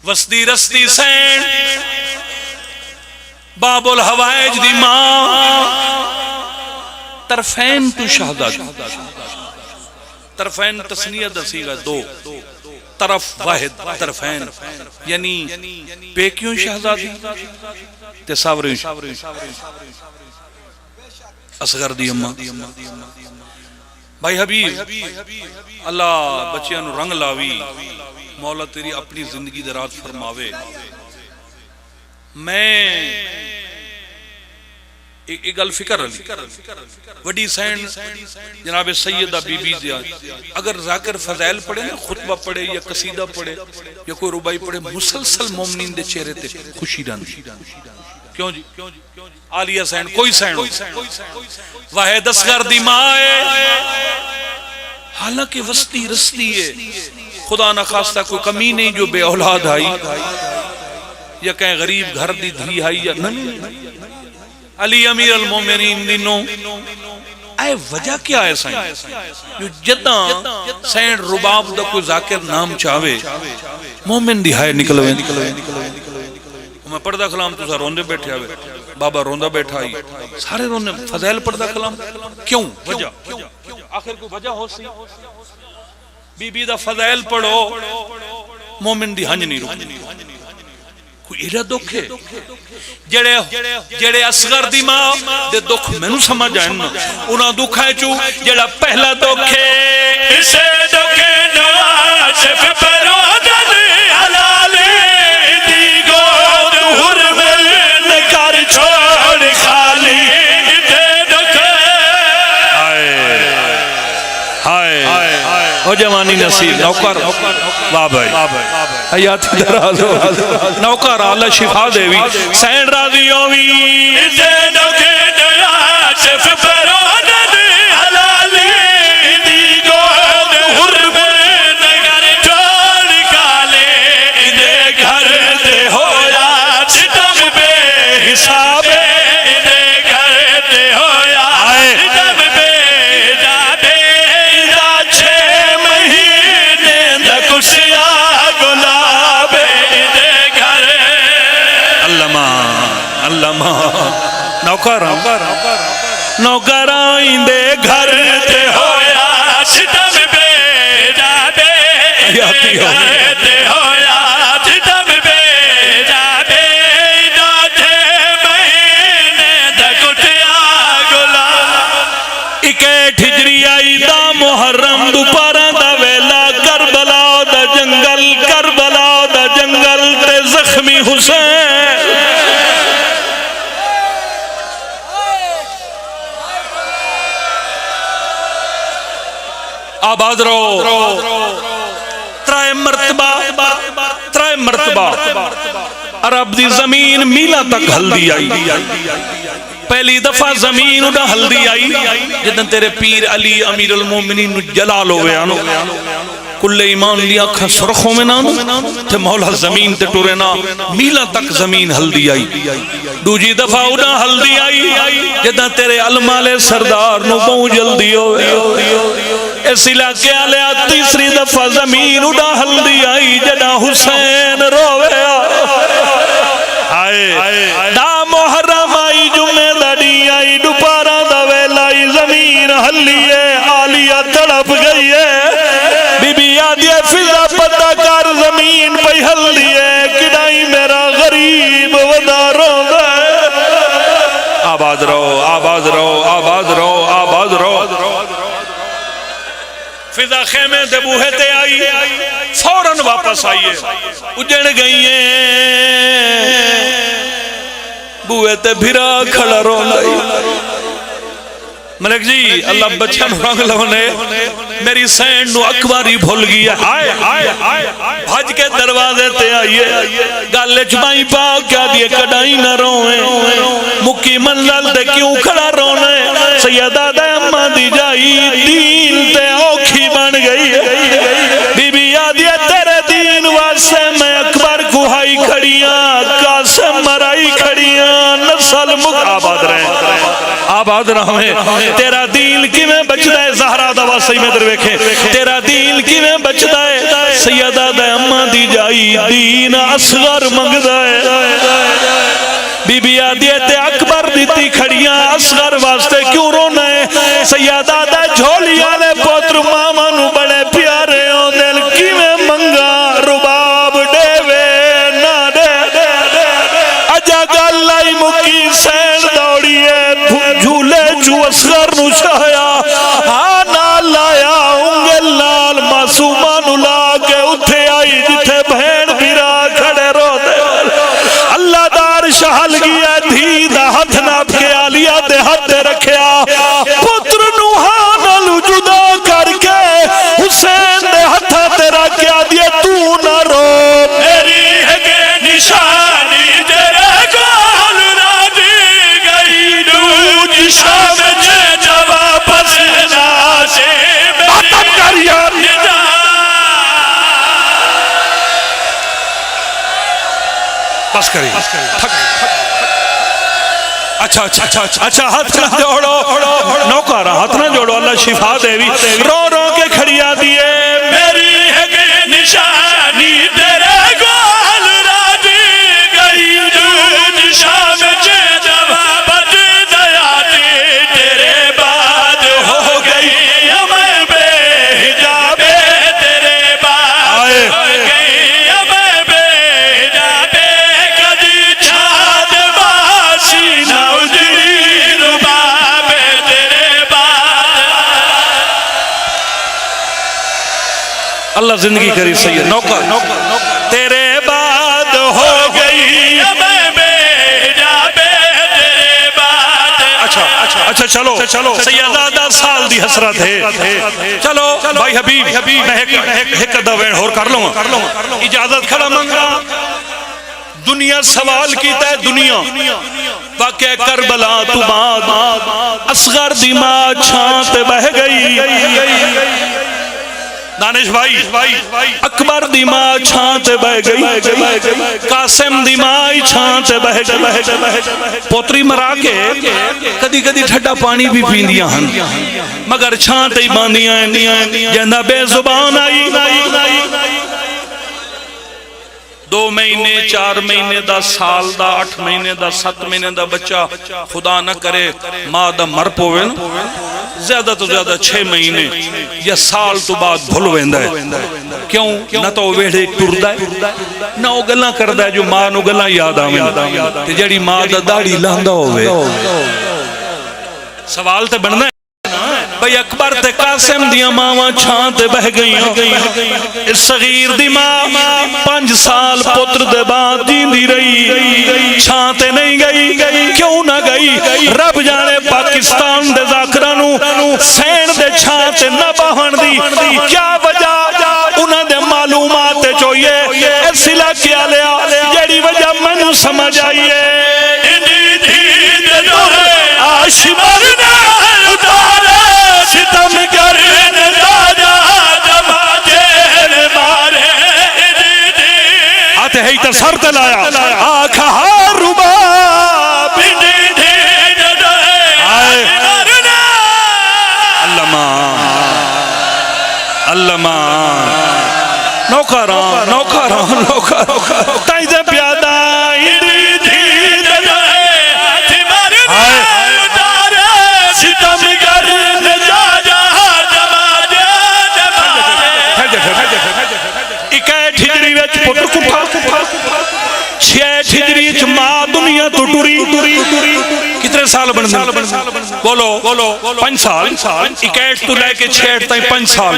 وسدی رسدی سین، باب الحوائج دی ماں، طرفین تو شہزادی۔ طرفین تثنیہ دا صیغہ دو، طرف واحد، طرفین، یعنی پیکیوں شہزادی تے ساوریوں شہزادی۔ اصغر دی اماں۔ بھائی حبیب، اللہ بچیاں نو رنگ لاوی، مولا تیری اپنی زندگی دراز فرماوے۔ میں اے، اے گل فکر علی وڈی سین جناب سیدہ بی بی دیا، اگر ذاکر فضائل پڑھے نا، خطبہ پڑھے یا قصیدہ پڑھے یا کوئی رباعی پڑھے، مسلسل مومنین دے چہرے تے خوشی رہندی۔ کیوں جی؟ عالیہ سین، کوئی سین ہو، واحد اصغر دی ماں ہے، حالانکہ وسدی رسدی ہے، خدا نخواستہ کوئی کمی نہیں جو بے اولاد آئی یا کہیں غریب گھر دی دھی آئی یا نہیں۔ علی امیر المومنین دی نو۔ اے وجہ کیا ہے سائیں؟ جو جداں سینٹ رباب دا کوئی ذاکر نام چاوے، مومن دی ہائے نکلوے۔ میں پڑھدا کلام، تساں روندے بیٹھے ہوئے، بابا روندا بیٹھا ہی، سارے روندے۔ فضائل پڑھدا کلام، کیوں؟ وجہ؟ آخر کوئی وجہ ہو سی؟ بی بی دا فضائل پڑھو، مومن دی ہنج نہیں رکدی۔ کوئی ایڈا دکھ ہے؟ جڑے، جڑے اصغر دی ماں دے دکھ مینوں سمجھ آئے نا، انہاں دکھاں چوں جڑا پہلا دکھ ہے، اسے دکھ نو آصف پرودن حلالی دی گود حرمل کر چھوڑ خالی۔ تے دکھ ہائے، ہائے۔ او جوانی نصیب نوکر، واہ بھائی، حیاتی دراز ہو۔ نوکر اللہ شفا دیوی، سین راضی ہووی۔ تے دکھ نو آصف پرودن حلالی دی گود حرمل کر چھوڑ خالی۔ ایندے گھر تے ہویا ستم بے حساب، ایندے گھر تے ہویا ستم بے حساب۔ ایندا چھ مہینے دا کسیا گلاب، ایندے گھر۔ علامہ، علامہ، نوکر، نوکر ایندے گھر تے ہویا ستم بے حساب، حیاتی ہو۔ تے ہویا ستم بے حساب، دا چھ مہینے دا کٹیا گلاب۔ اکیٹھ ہجری آئی دا محرم، دوپہراں دا ویلا، کربلا دا جنگل، کربلا دا جنگل تے زخمی حسین۔ آباد رہو۔ ترائے مرتبہ، ترائے مرتبہ عرب دی زمین میلاں تک ہلدی آئی۔ پہلی دفعہ زمین اڈا ہلدی آئی جدن تیرے پیر علی امیر المومنین نو جلال ہوئے آنو۔ کل ایمان دی اکھاں سرخ ہووے ناں تے مولا زمین تے ٹرے ناں، میلاں تک زمین ہلدی آئی۔ دوجی دفعہ اڈاں ہلدی آئی جداں تیرے علم آلے سردار نو بہوں جلدی ہووے۔ اس علاقے آلے، تیسری دفعہ زمین اڈاں ہلدی آئی جڈاں حسین رویا۔ ہائے، دا محرم آئی، جمعے دا ڈی آئی، دوپہراں دا ویلا آئی، زمین ہلی ہے، عالیہ تڑپ گئی ہے۔ بی بی آدھی ہے، فضا پتہ کر، زمین پئی ہلدی ہے، کڈائی میرا غریب ودا روندا ہے۔ آباد رہو، آباد رہو، آباد رہو، آباد رہو۔ فضا خیمے دے بوہے تے آئی، فوراً واپس آئی ہے، اجڑ گئی ہے۔ بوہے تے بھرا کھڑا روندا ہے۔ ملک جی، اللہ بچیاں نو رنگ لونے، میری سین نو اکبر ہی بھل گئی ہے۔ ہائے، ہائے، ہائے، ہائے۔ بھج کے دروازے تے آئی ہے۔ گل اچ بائیں پا کے آدھی ہے، کڈائی نہ روئیں۔ مکی منزل تے کیوں کھڑا رونا ہے؟ سیدہ دے اماں دی جائی دین تے اوکھی بن گئی ہے۔ بی بی آدھی ہے، تیرے دین واسطے میں اکبر کہائی کھڑیاں، قاسم مرائی کھڑیاں، نسل مک-، آباد رہیں، آباد رہیں۔ تیرا دین کیویں بچدا ہے؟ زہرا دا واسطہ ہی میں ادھر ویکھے، تیرا دین کیویں بچدا ہے؟ سیدہ دے اماں دی جائی دین اصغر منگدا ہے۔ بی بی آدھی ہے، تے اکبر دتی کھڑیاں، اصغر واسطے کیوں رونا ہے؟ سیدہ دا جھولی آلے پتر ماواں نو بڑے پیارے ہوندے، کیویں منگاں؟ رباب ڈیوے نہ ڈے۔ اجا گل آئی مکی، سین دوڑی ہے، جھولے چوں اصغر نو چایا، ہاں نال لایا، انگل نال معصوماں نو لا کے اتھے آئی جتھے بھین بھرا کھڑے روندے۔ اللہ دا عرش ہل گیا، دھی دا ہتھ نپ کے عالیہ دے ہتھ تے رکھیا، پتر نو ہاں نالوں جدا کر کے حسین دے ہتھاں تے رکھ کے آدھی ہے، تو نہ رو، میری ہک نشانی تیرے کول رہ گئی، ڈوجھ شام چ جا واپس نہ آسی میری ختم کر یار۔ بس کری۔ تھک، تھک، تھک۔ اچھا، اچھا، اچھا، اچھا، اچھا، ہتھ نہ جوڑو۔ نوکر، ہتھ نہ جوڑو، اللہ شفا دے وی۔ رو رو کے کھڑی آدھی ہے، میری ہک نشانی تیرے کول رہ گئی، ڈوجھ شام چ جا واپس نہ آسی تیرے بعد ہو گئی میں بے حجابے، تیرے بعد ہو گئی میں بے حجابے، کدی چھاں تے ماسی نہ اجڑی ربابے، تیرے بعد۔ اللہ زندگی کری سید نوکر۔ تیرے بعد ہو گئی میں بے حجابے، تیرے بعد۔ اچھا، اچھا، اچھا، چلو، چلو، سیدہ دس سال دی حسرت ہے۔ چلو بھائی حبیب، میں ایک، ایک ادھا وین ہور کر لوں، اجازت کھڑا منگا۔ دنیا سوال کیتا ہے، دنیا۔ واقعہ کربلا تو بعد اصغر دی ماں چھاں تے بہہ گئی۔ دانش بھائی، اکبر دی ماں چھاں تے بہہ گئی، قاسم دی ماں ہی چھاں تے بہہ گئی۔ پوتری مرا کے کدی کدی ٹھڈا پانی بھی پیندیاں ہن، مگر چھاں تے ہی باندیاں ہن۔ جیندا بے زبان آئی، دو مہینے، چار مہینے دا، سال دا، اٹھ مہینے دا، ست مہینے دا بچہ، خدا نہ کرے، ماں دا مر پوے نا، زیادہ تو زیادہ چھ مہینے یا سال تو بعد بھل ویندا ہے۔ کیوں؟ نہ تو او ویڑھے ٹردا ہے، نہ او گلاں کردا ہے جو ماں نو گلاں یاد آون۔ تے جیڑھی ماں دا داڑھی لاندا ہووے، سوال تے بننا ہے۔ بھئی اکبر تے قاسم دیاں ماواں چھاں تے بہہ گئیاں۔ اس صغیر دی ماں پنج سال پتر دے بعد جیندی رہی، چھاں تے نہیں گئی۔ کیوں نہ گئی؟ رب جانے۔ پاکستان دے ذاکراں نو سین دے چھاں تے نہ باہن دی کیا وجہ؟ انہاں دے معلومات وچ ہوئی ہے۔ اس علاقے آلیا، جیڑی وجہ مینوں سمجھ آئی ہے، ایندی دھی دے دورے آش مرنا اتارے، ستم کرن دا جا دماجے نے مارے۔ ہاتھ ہے تے سر تے لایا، آکھا ہا رباب۔ ہائے۔ اللہ مان، اللہ مان۔ نوکراں، نوکراں، نوکراں۔ تائیں تے پیادہ ایندی دھی دے ہائے۔ ستم کرن جا جا دماجے دماجے۔ اکہٹھ ہجری وچ پتر کٹھا، چھیہٹھ ہجری وچ ماں دنیا تو ٹری۔ کتنے سال بن گئے؟ بولو، پنج سال۔ اکہٹھ تو لے کے چھیہٹھ تائیں پنج سال۔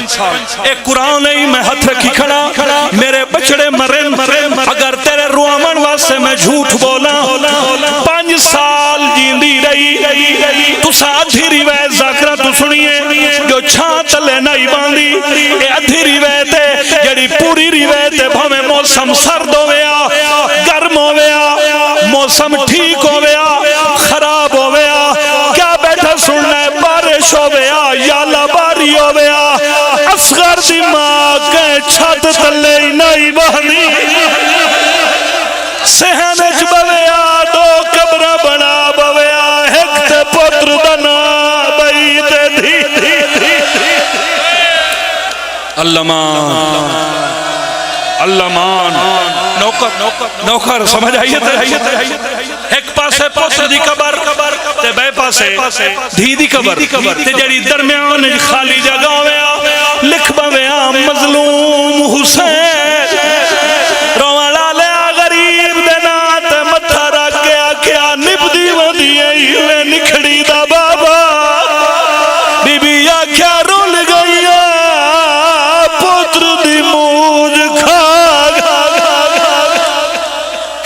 اے قرآن نہیں، میں ہاتھ رکھی کھڑا، میرے بچڑے مرن، اگر تیرے رواون واسطے میں جھوٹ بولاں، پنج سال جیندی رہی۔ تساں ادھی روایت ذاکرہ تو سنیے جو چھاں تلے نہیں باندھی، اے ادھی روایت ہے۔ جیڑی پوری روایت ہے، بھاویں موسم سرد ہویا، گرم ہویا، موسم ٹھیک ہویا، خراب ہویا، کیا بیٹھا سننا ہے، بارش ہویا یا لاباری ہویا، اصغر دی ماں کہیں چھت تلے ہی نہیں بہنی۔ صحن اچ بویا، دو قبراں بنا بویا، ہک تے پتر دا ناں، بئی تے دھی، دھی، دھی، دھی۔ اللہ مان، اللہ مان۔ نوکر، نوکر سمجھ آئی ہے؟ ہک پاسے پتر دی قبر تے بئے پاسے دھی دی قبر، تے جیڑی درمیان وچ خالی جگہ ہویا، لکھ بویا مظلوم حسین۔ روون آلیا غریب دے ناں تے متھا رکھ کے آکھیا، نبھدی ودی اے ایویں نکھڑی دا بابا۔ بی بی آکھیا، رل گئی آ، پتر دی مونجھ کھا۔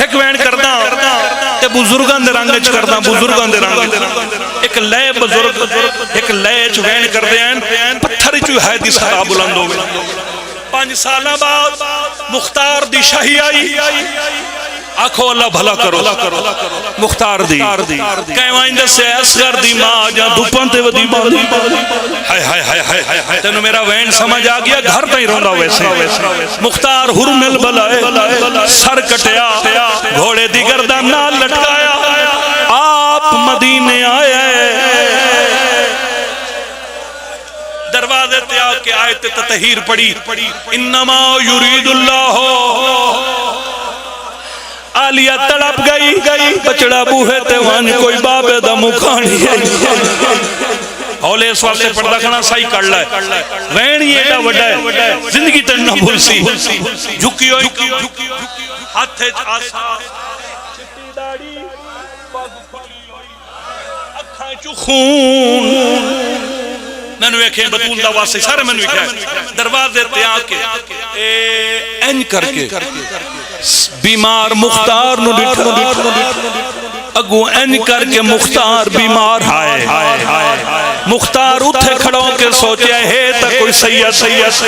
ہک وین کرداں تے بزرگاں دے رنگ اچ کرداں، بزرگاں دے رنگ اچ۔ ہک لئے بزرگ، ہک لئے اچ وین کردے ہیں، پتھر اچ وی ہے دی صدا بلند ہوے۔ پنج سالاں بعد مختار دی شاہی آئی۔ آکھو اللہ بھلا کرو۔ مختار دی۔ کہیں وائیں دسے اصغر دی ماں جاں دھپاں تے ودی باندی۔ ہائے، ہائے، ہائے، ہائے، ہائے، ہائے۔ تینوں میرا وین سمجھ آ گیا، گھر تائیں روندا ویسے۔ مختار ہرمل بلائے، سر کٹیا، گھوڑے دی گردن نال لٹکایا، آپ مدینے آئے۔ دروازے تے آ کے آیت تطہیر پڑھی، انما یرید اللہ۔ عالیہ تڑپ گئی، بچڑا بوہے تے ونج کوئی بابے دا مکھانی ہے۔ ہولے اس واسطے پڑھدا کھڑا، سائی کڑ لے۔ وین ہی ایڈا وڈا ہے، زندگی تینوں نہ بھلسی۔ جھکی ہوئی کمر، ہتھ اچ عصا، چٹی داڑھی، پگ کھلی ہوئی۔ اکھاں چوں خون۔ مینوں ویکھے بتول دا واسطے، سارے مینوں ویکھیا۔ دروازے تے آ کے، اے، انج کر کے بیمار مختار نو ڈٹھا۔ اگوں انج کر کے مختار بیمار ہائے۔ مختار اتھے کھڑا ہو کے سوچیا، ہے تاں کوئی سید، سید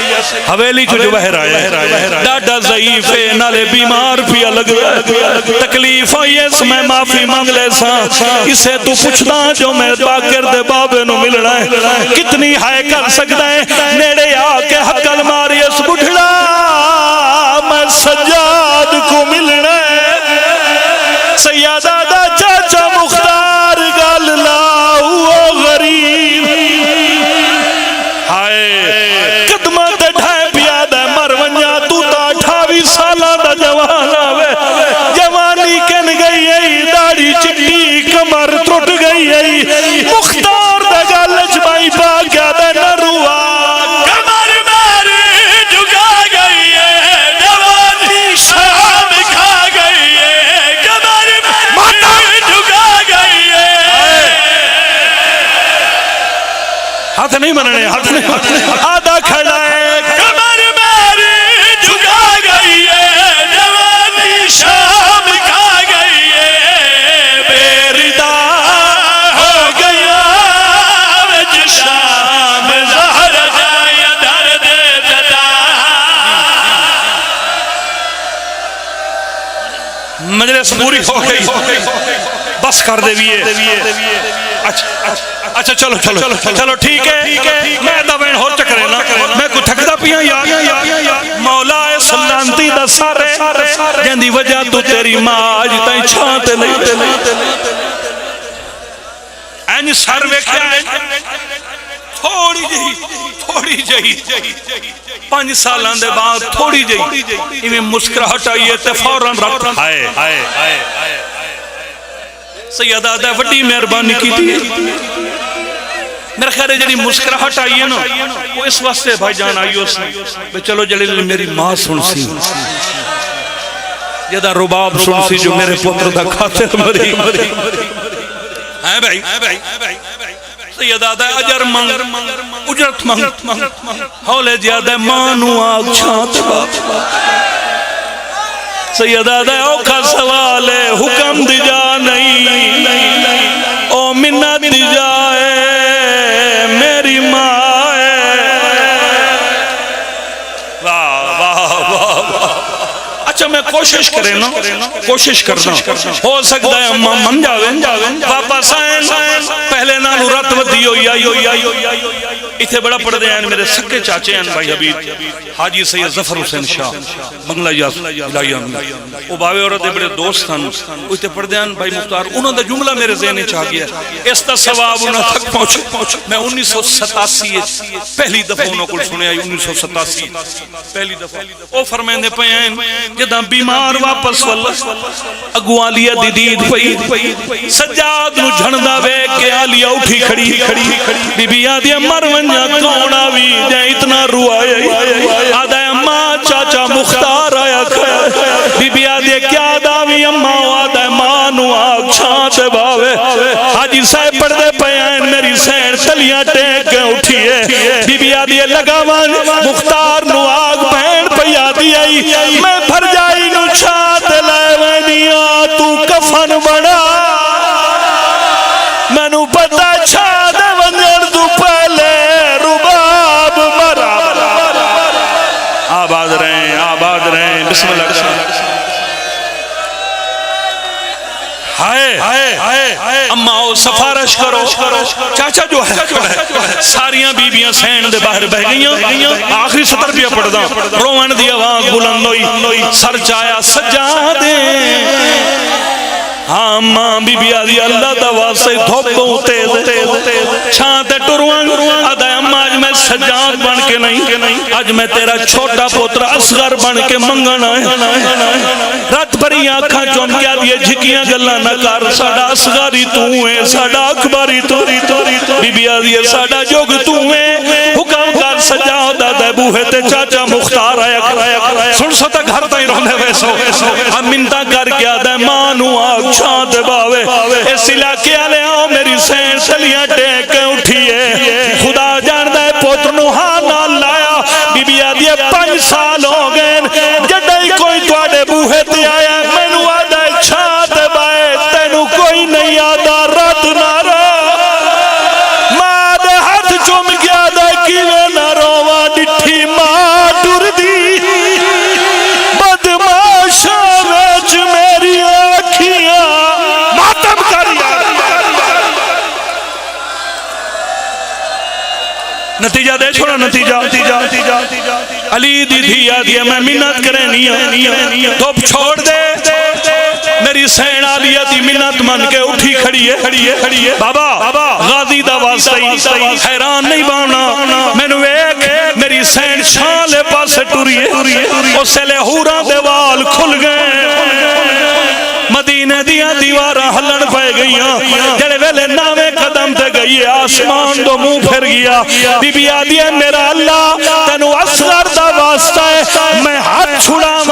حویلی چوں جو باہر آیا ہے، ڈاڈا ضعیف ہے، نالے بیمار پیا لگدا ہے۔ تکلیف آئی ہے، اس میں معافی منگ لے ساں۔ اسے تو پچھدا جو میں باقر دے بابے نو ملنا ہے، کتنی ہائے کر سکدا ہے؟ نیڑے آ کے ہکل ماری اس بڈھڑا، میں سجاد کو ملنا ہے۔ سیادہ دا چاچا مختار گل لا، او غریب۔ ہائے، قدماں تے ڈھائے پیا دے مر ونجا، تو تاں اٹھاوی سالاں دا جوان آوے۔ جوانی کن گئی ہے، داڑھی چٹی، کمر ٹرٹ گئی ہے۔ مختار دے گل اچ بائی پا کے آدھے، نہ روا۔ کمر ماری جھکا گئی ہے، جوانی شام کھا گئی ہے۔ کمر ماری جھکا گئی ہے۔ ہتھ نہیں مننے، ہتھ نہیں مننے۔ آدھا کھڑا ہے۔ کمر ماری جھکا گئی ہے، جوانی شام کھا گئی ہے۔ بے ردا ہو گیا وچ شام دا۔ پوری ہو گئی۔ بس کر دے ویے۔ اچھا، اچھا، اچھا، چلو، چلو، چلو، ٹھیک ہے۔ میں دا بین ہور چکرے نا، میں کو تھکدا پیاں یار۔ مولا، اس لعنتی دا سر ہے، جیندی وجہ تو تیری ماں اج تائیں چھاں تے نہیں۔ اینج سر ویکھیا ہے، تھوڑی جہی، تھوڑی جہی، پنج سالاں دے بعد تھوڑی جہی ایویں مسکراہٹ آئی ہے تے فوراً رت ہائے۔ سیدہ آدھا، وڈی مہربانی کیتی۔ میرا خیال ہے جڑی مسکراہٹ آئی ہے نا، وہ اس واسطے بھائی جان آئی ہو سی، بھئی چلو جڑے میری ماں سن سی، جدا رباب سن سی جو میرے پتر دا قاتل مری۔ ہیں بھائی؟ سیدہ آدھا، اجر منگ، اجرت منگ، ہولے جیادہ ماں نو آگ چھاں تے بابا۔ سیدہ آدھا، اوکھا سوال ہے، حکم دی جا نہیں، او منت دی جا ہے، میری ماں ہے۔ واہ، واہ، واہ، واہ۔ اچھا، میں کوشش کرے نا، کوشش کرنا، ہو سکتا ہے اماں من جاوے، واپس آئے، پہلے نالوں رت ودی ہوئی آئی، ہوئی آئی۔ اتھے بڑا پڑھدے ہیں، میرے سکے چاچے ہیں بھائی حبیب، حاجی سید ظفر حسین شاہ، بنگلہ یاس، الہی آمین۔ وہ باوے عورت دے بڑے دوست ہن، وہ اتھے پڑھدے ہیں بھائی مختار، انہاں دا جملہ میرے ذہن وچ آ گیا، اس دا ثواب انہاں تک پہنچے۔ میں انیس سو ستاسی وچ پہلی دفعہ انہاں کول سنیا، انیس سو ستاسی پہلی دفعہ۔ او فرمیندے پئے ہن، جداں بیمار واپس ول، اگوں عالیہ دی دید پئی، سجاد نو جھندا ویکھ کے عالیہ اٹھی کھڑی۔ بی بی آدھی، مر ونجاں، کون آوی جے اتنا روائے؟ آدھا، اماں، چاچا مختار آیا کھڑا۔ بی بی آدھی، کیا آدھا وی اماں؟ او آدھا، ماں نو آکھ چھاں تے باوے۔ حاجی صاحب پڑھدے پئے ہن، میری سین تلیاں ٹیک کے اٹھیے۔ بی بی آدھی، لگا ونج، مختار نو آکھ، بھین پئی آدھی آئی، میں بھرجائی نو چھاں تے لے وینی آں، تو کفن بنا۔ مینوں پتہ چھاں تے ونجن تو پہلے رباب مرا۔ آباد رہیں، آباد رہیں، بسم اللہ۔ ہائے، اماں او سفارش کرو۔ چاچا جو ہے، ساریاں بیبیاں سین دے باہر بہ گئیاں۔ آخری سطر پیا پڑھدا، روون دی آواز بلند ہوئی، سر چایا سجا دے۔ ہاں اماں، بی بی آدھی، اللہ دا واسطہ، دھوپ بہت تیز ہے، چھاں تے ٹرواں۔ آدھا، اماں، اج میں سجاد بن کے نہیں، اج میں تیرا چھوٹا پوترا اصغر بن کے منگن آیا۔ رت بھری اکھاں چم کے آدھی، جھکیاں گلاں نہ کر، ساڈا اصغر ہی توں ہے، ساڈا اکبر ہی توں۔ بی بی آدھی، ساڈا جوگ توں ہے، حکم کر، سجاد آدھا بوہے تے چاچا مختار آیا۔ سن سو تے گھر تائیں روندے ویسو۔ ہاں، منتاں کر کے آدھا، ماں نو آکھ چھاں تے باوے۔ اس علاقے والے آؤ، میری سین تلیاں ٹیک کے اٹھیے۔ خدا جاندا ہے پتر نو ہاں نال لایا۔ بی بی آدھی ہے، پنج سال ہو گئے، جڈاں ہی کوئی تہاڈے بوہے تے آیا، مینوں آدھا ہے، چھاں تے بائے، تینوں کوئی نہیں آدھا، رت نہ رو۔ ماں دے ہتھ چم کے آدھا ہے، کیویں نہ روواں، ڈٹھی ماں ٹردی بدمعاشاں وچ میریاں اکھیاں۔ ماتم کر یار۔ نتیجہ دے چھوڑا، نتیجہ۔ علی دی دھی آدھی ہے، میں منت کرینی ہاں، دھوپ چھوڑ دے، میری سین۔ عالیہ دی منت من کے اٹھی کھڑی ہے۔ بابا، غازی دا واسطہ ہی، حیران نہیں بننا، مینوں ویکھ، میری سین چھاں لے پاسے ٹری ہے۔ اس ویلے حوراں دے وال کھل گئے، مدینے دیاں دیواراں ہلن پے گئیاں۔ جڑے ویلے ناویں قدم تے گئی ہے، آسمان دو منہ پھر گیا۔ بی بی آدھی ہے، میرا اللہ، تینوں اصغر دا واسطہ ہے، میں ہتھ چھڑاواں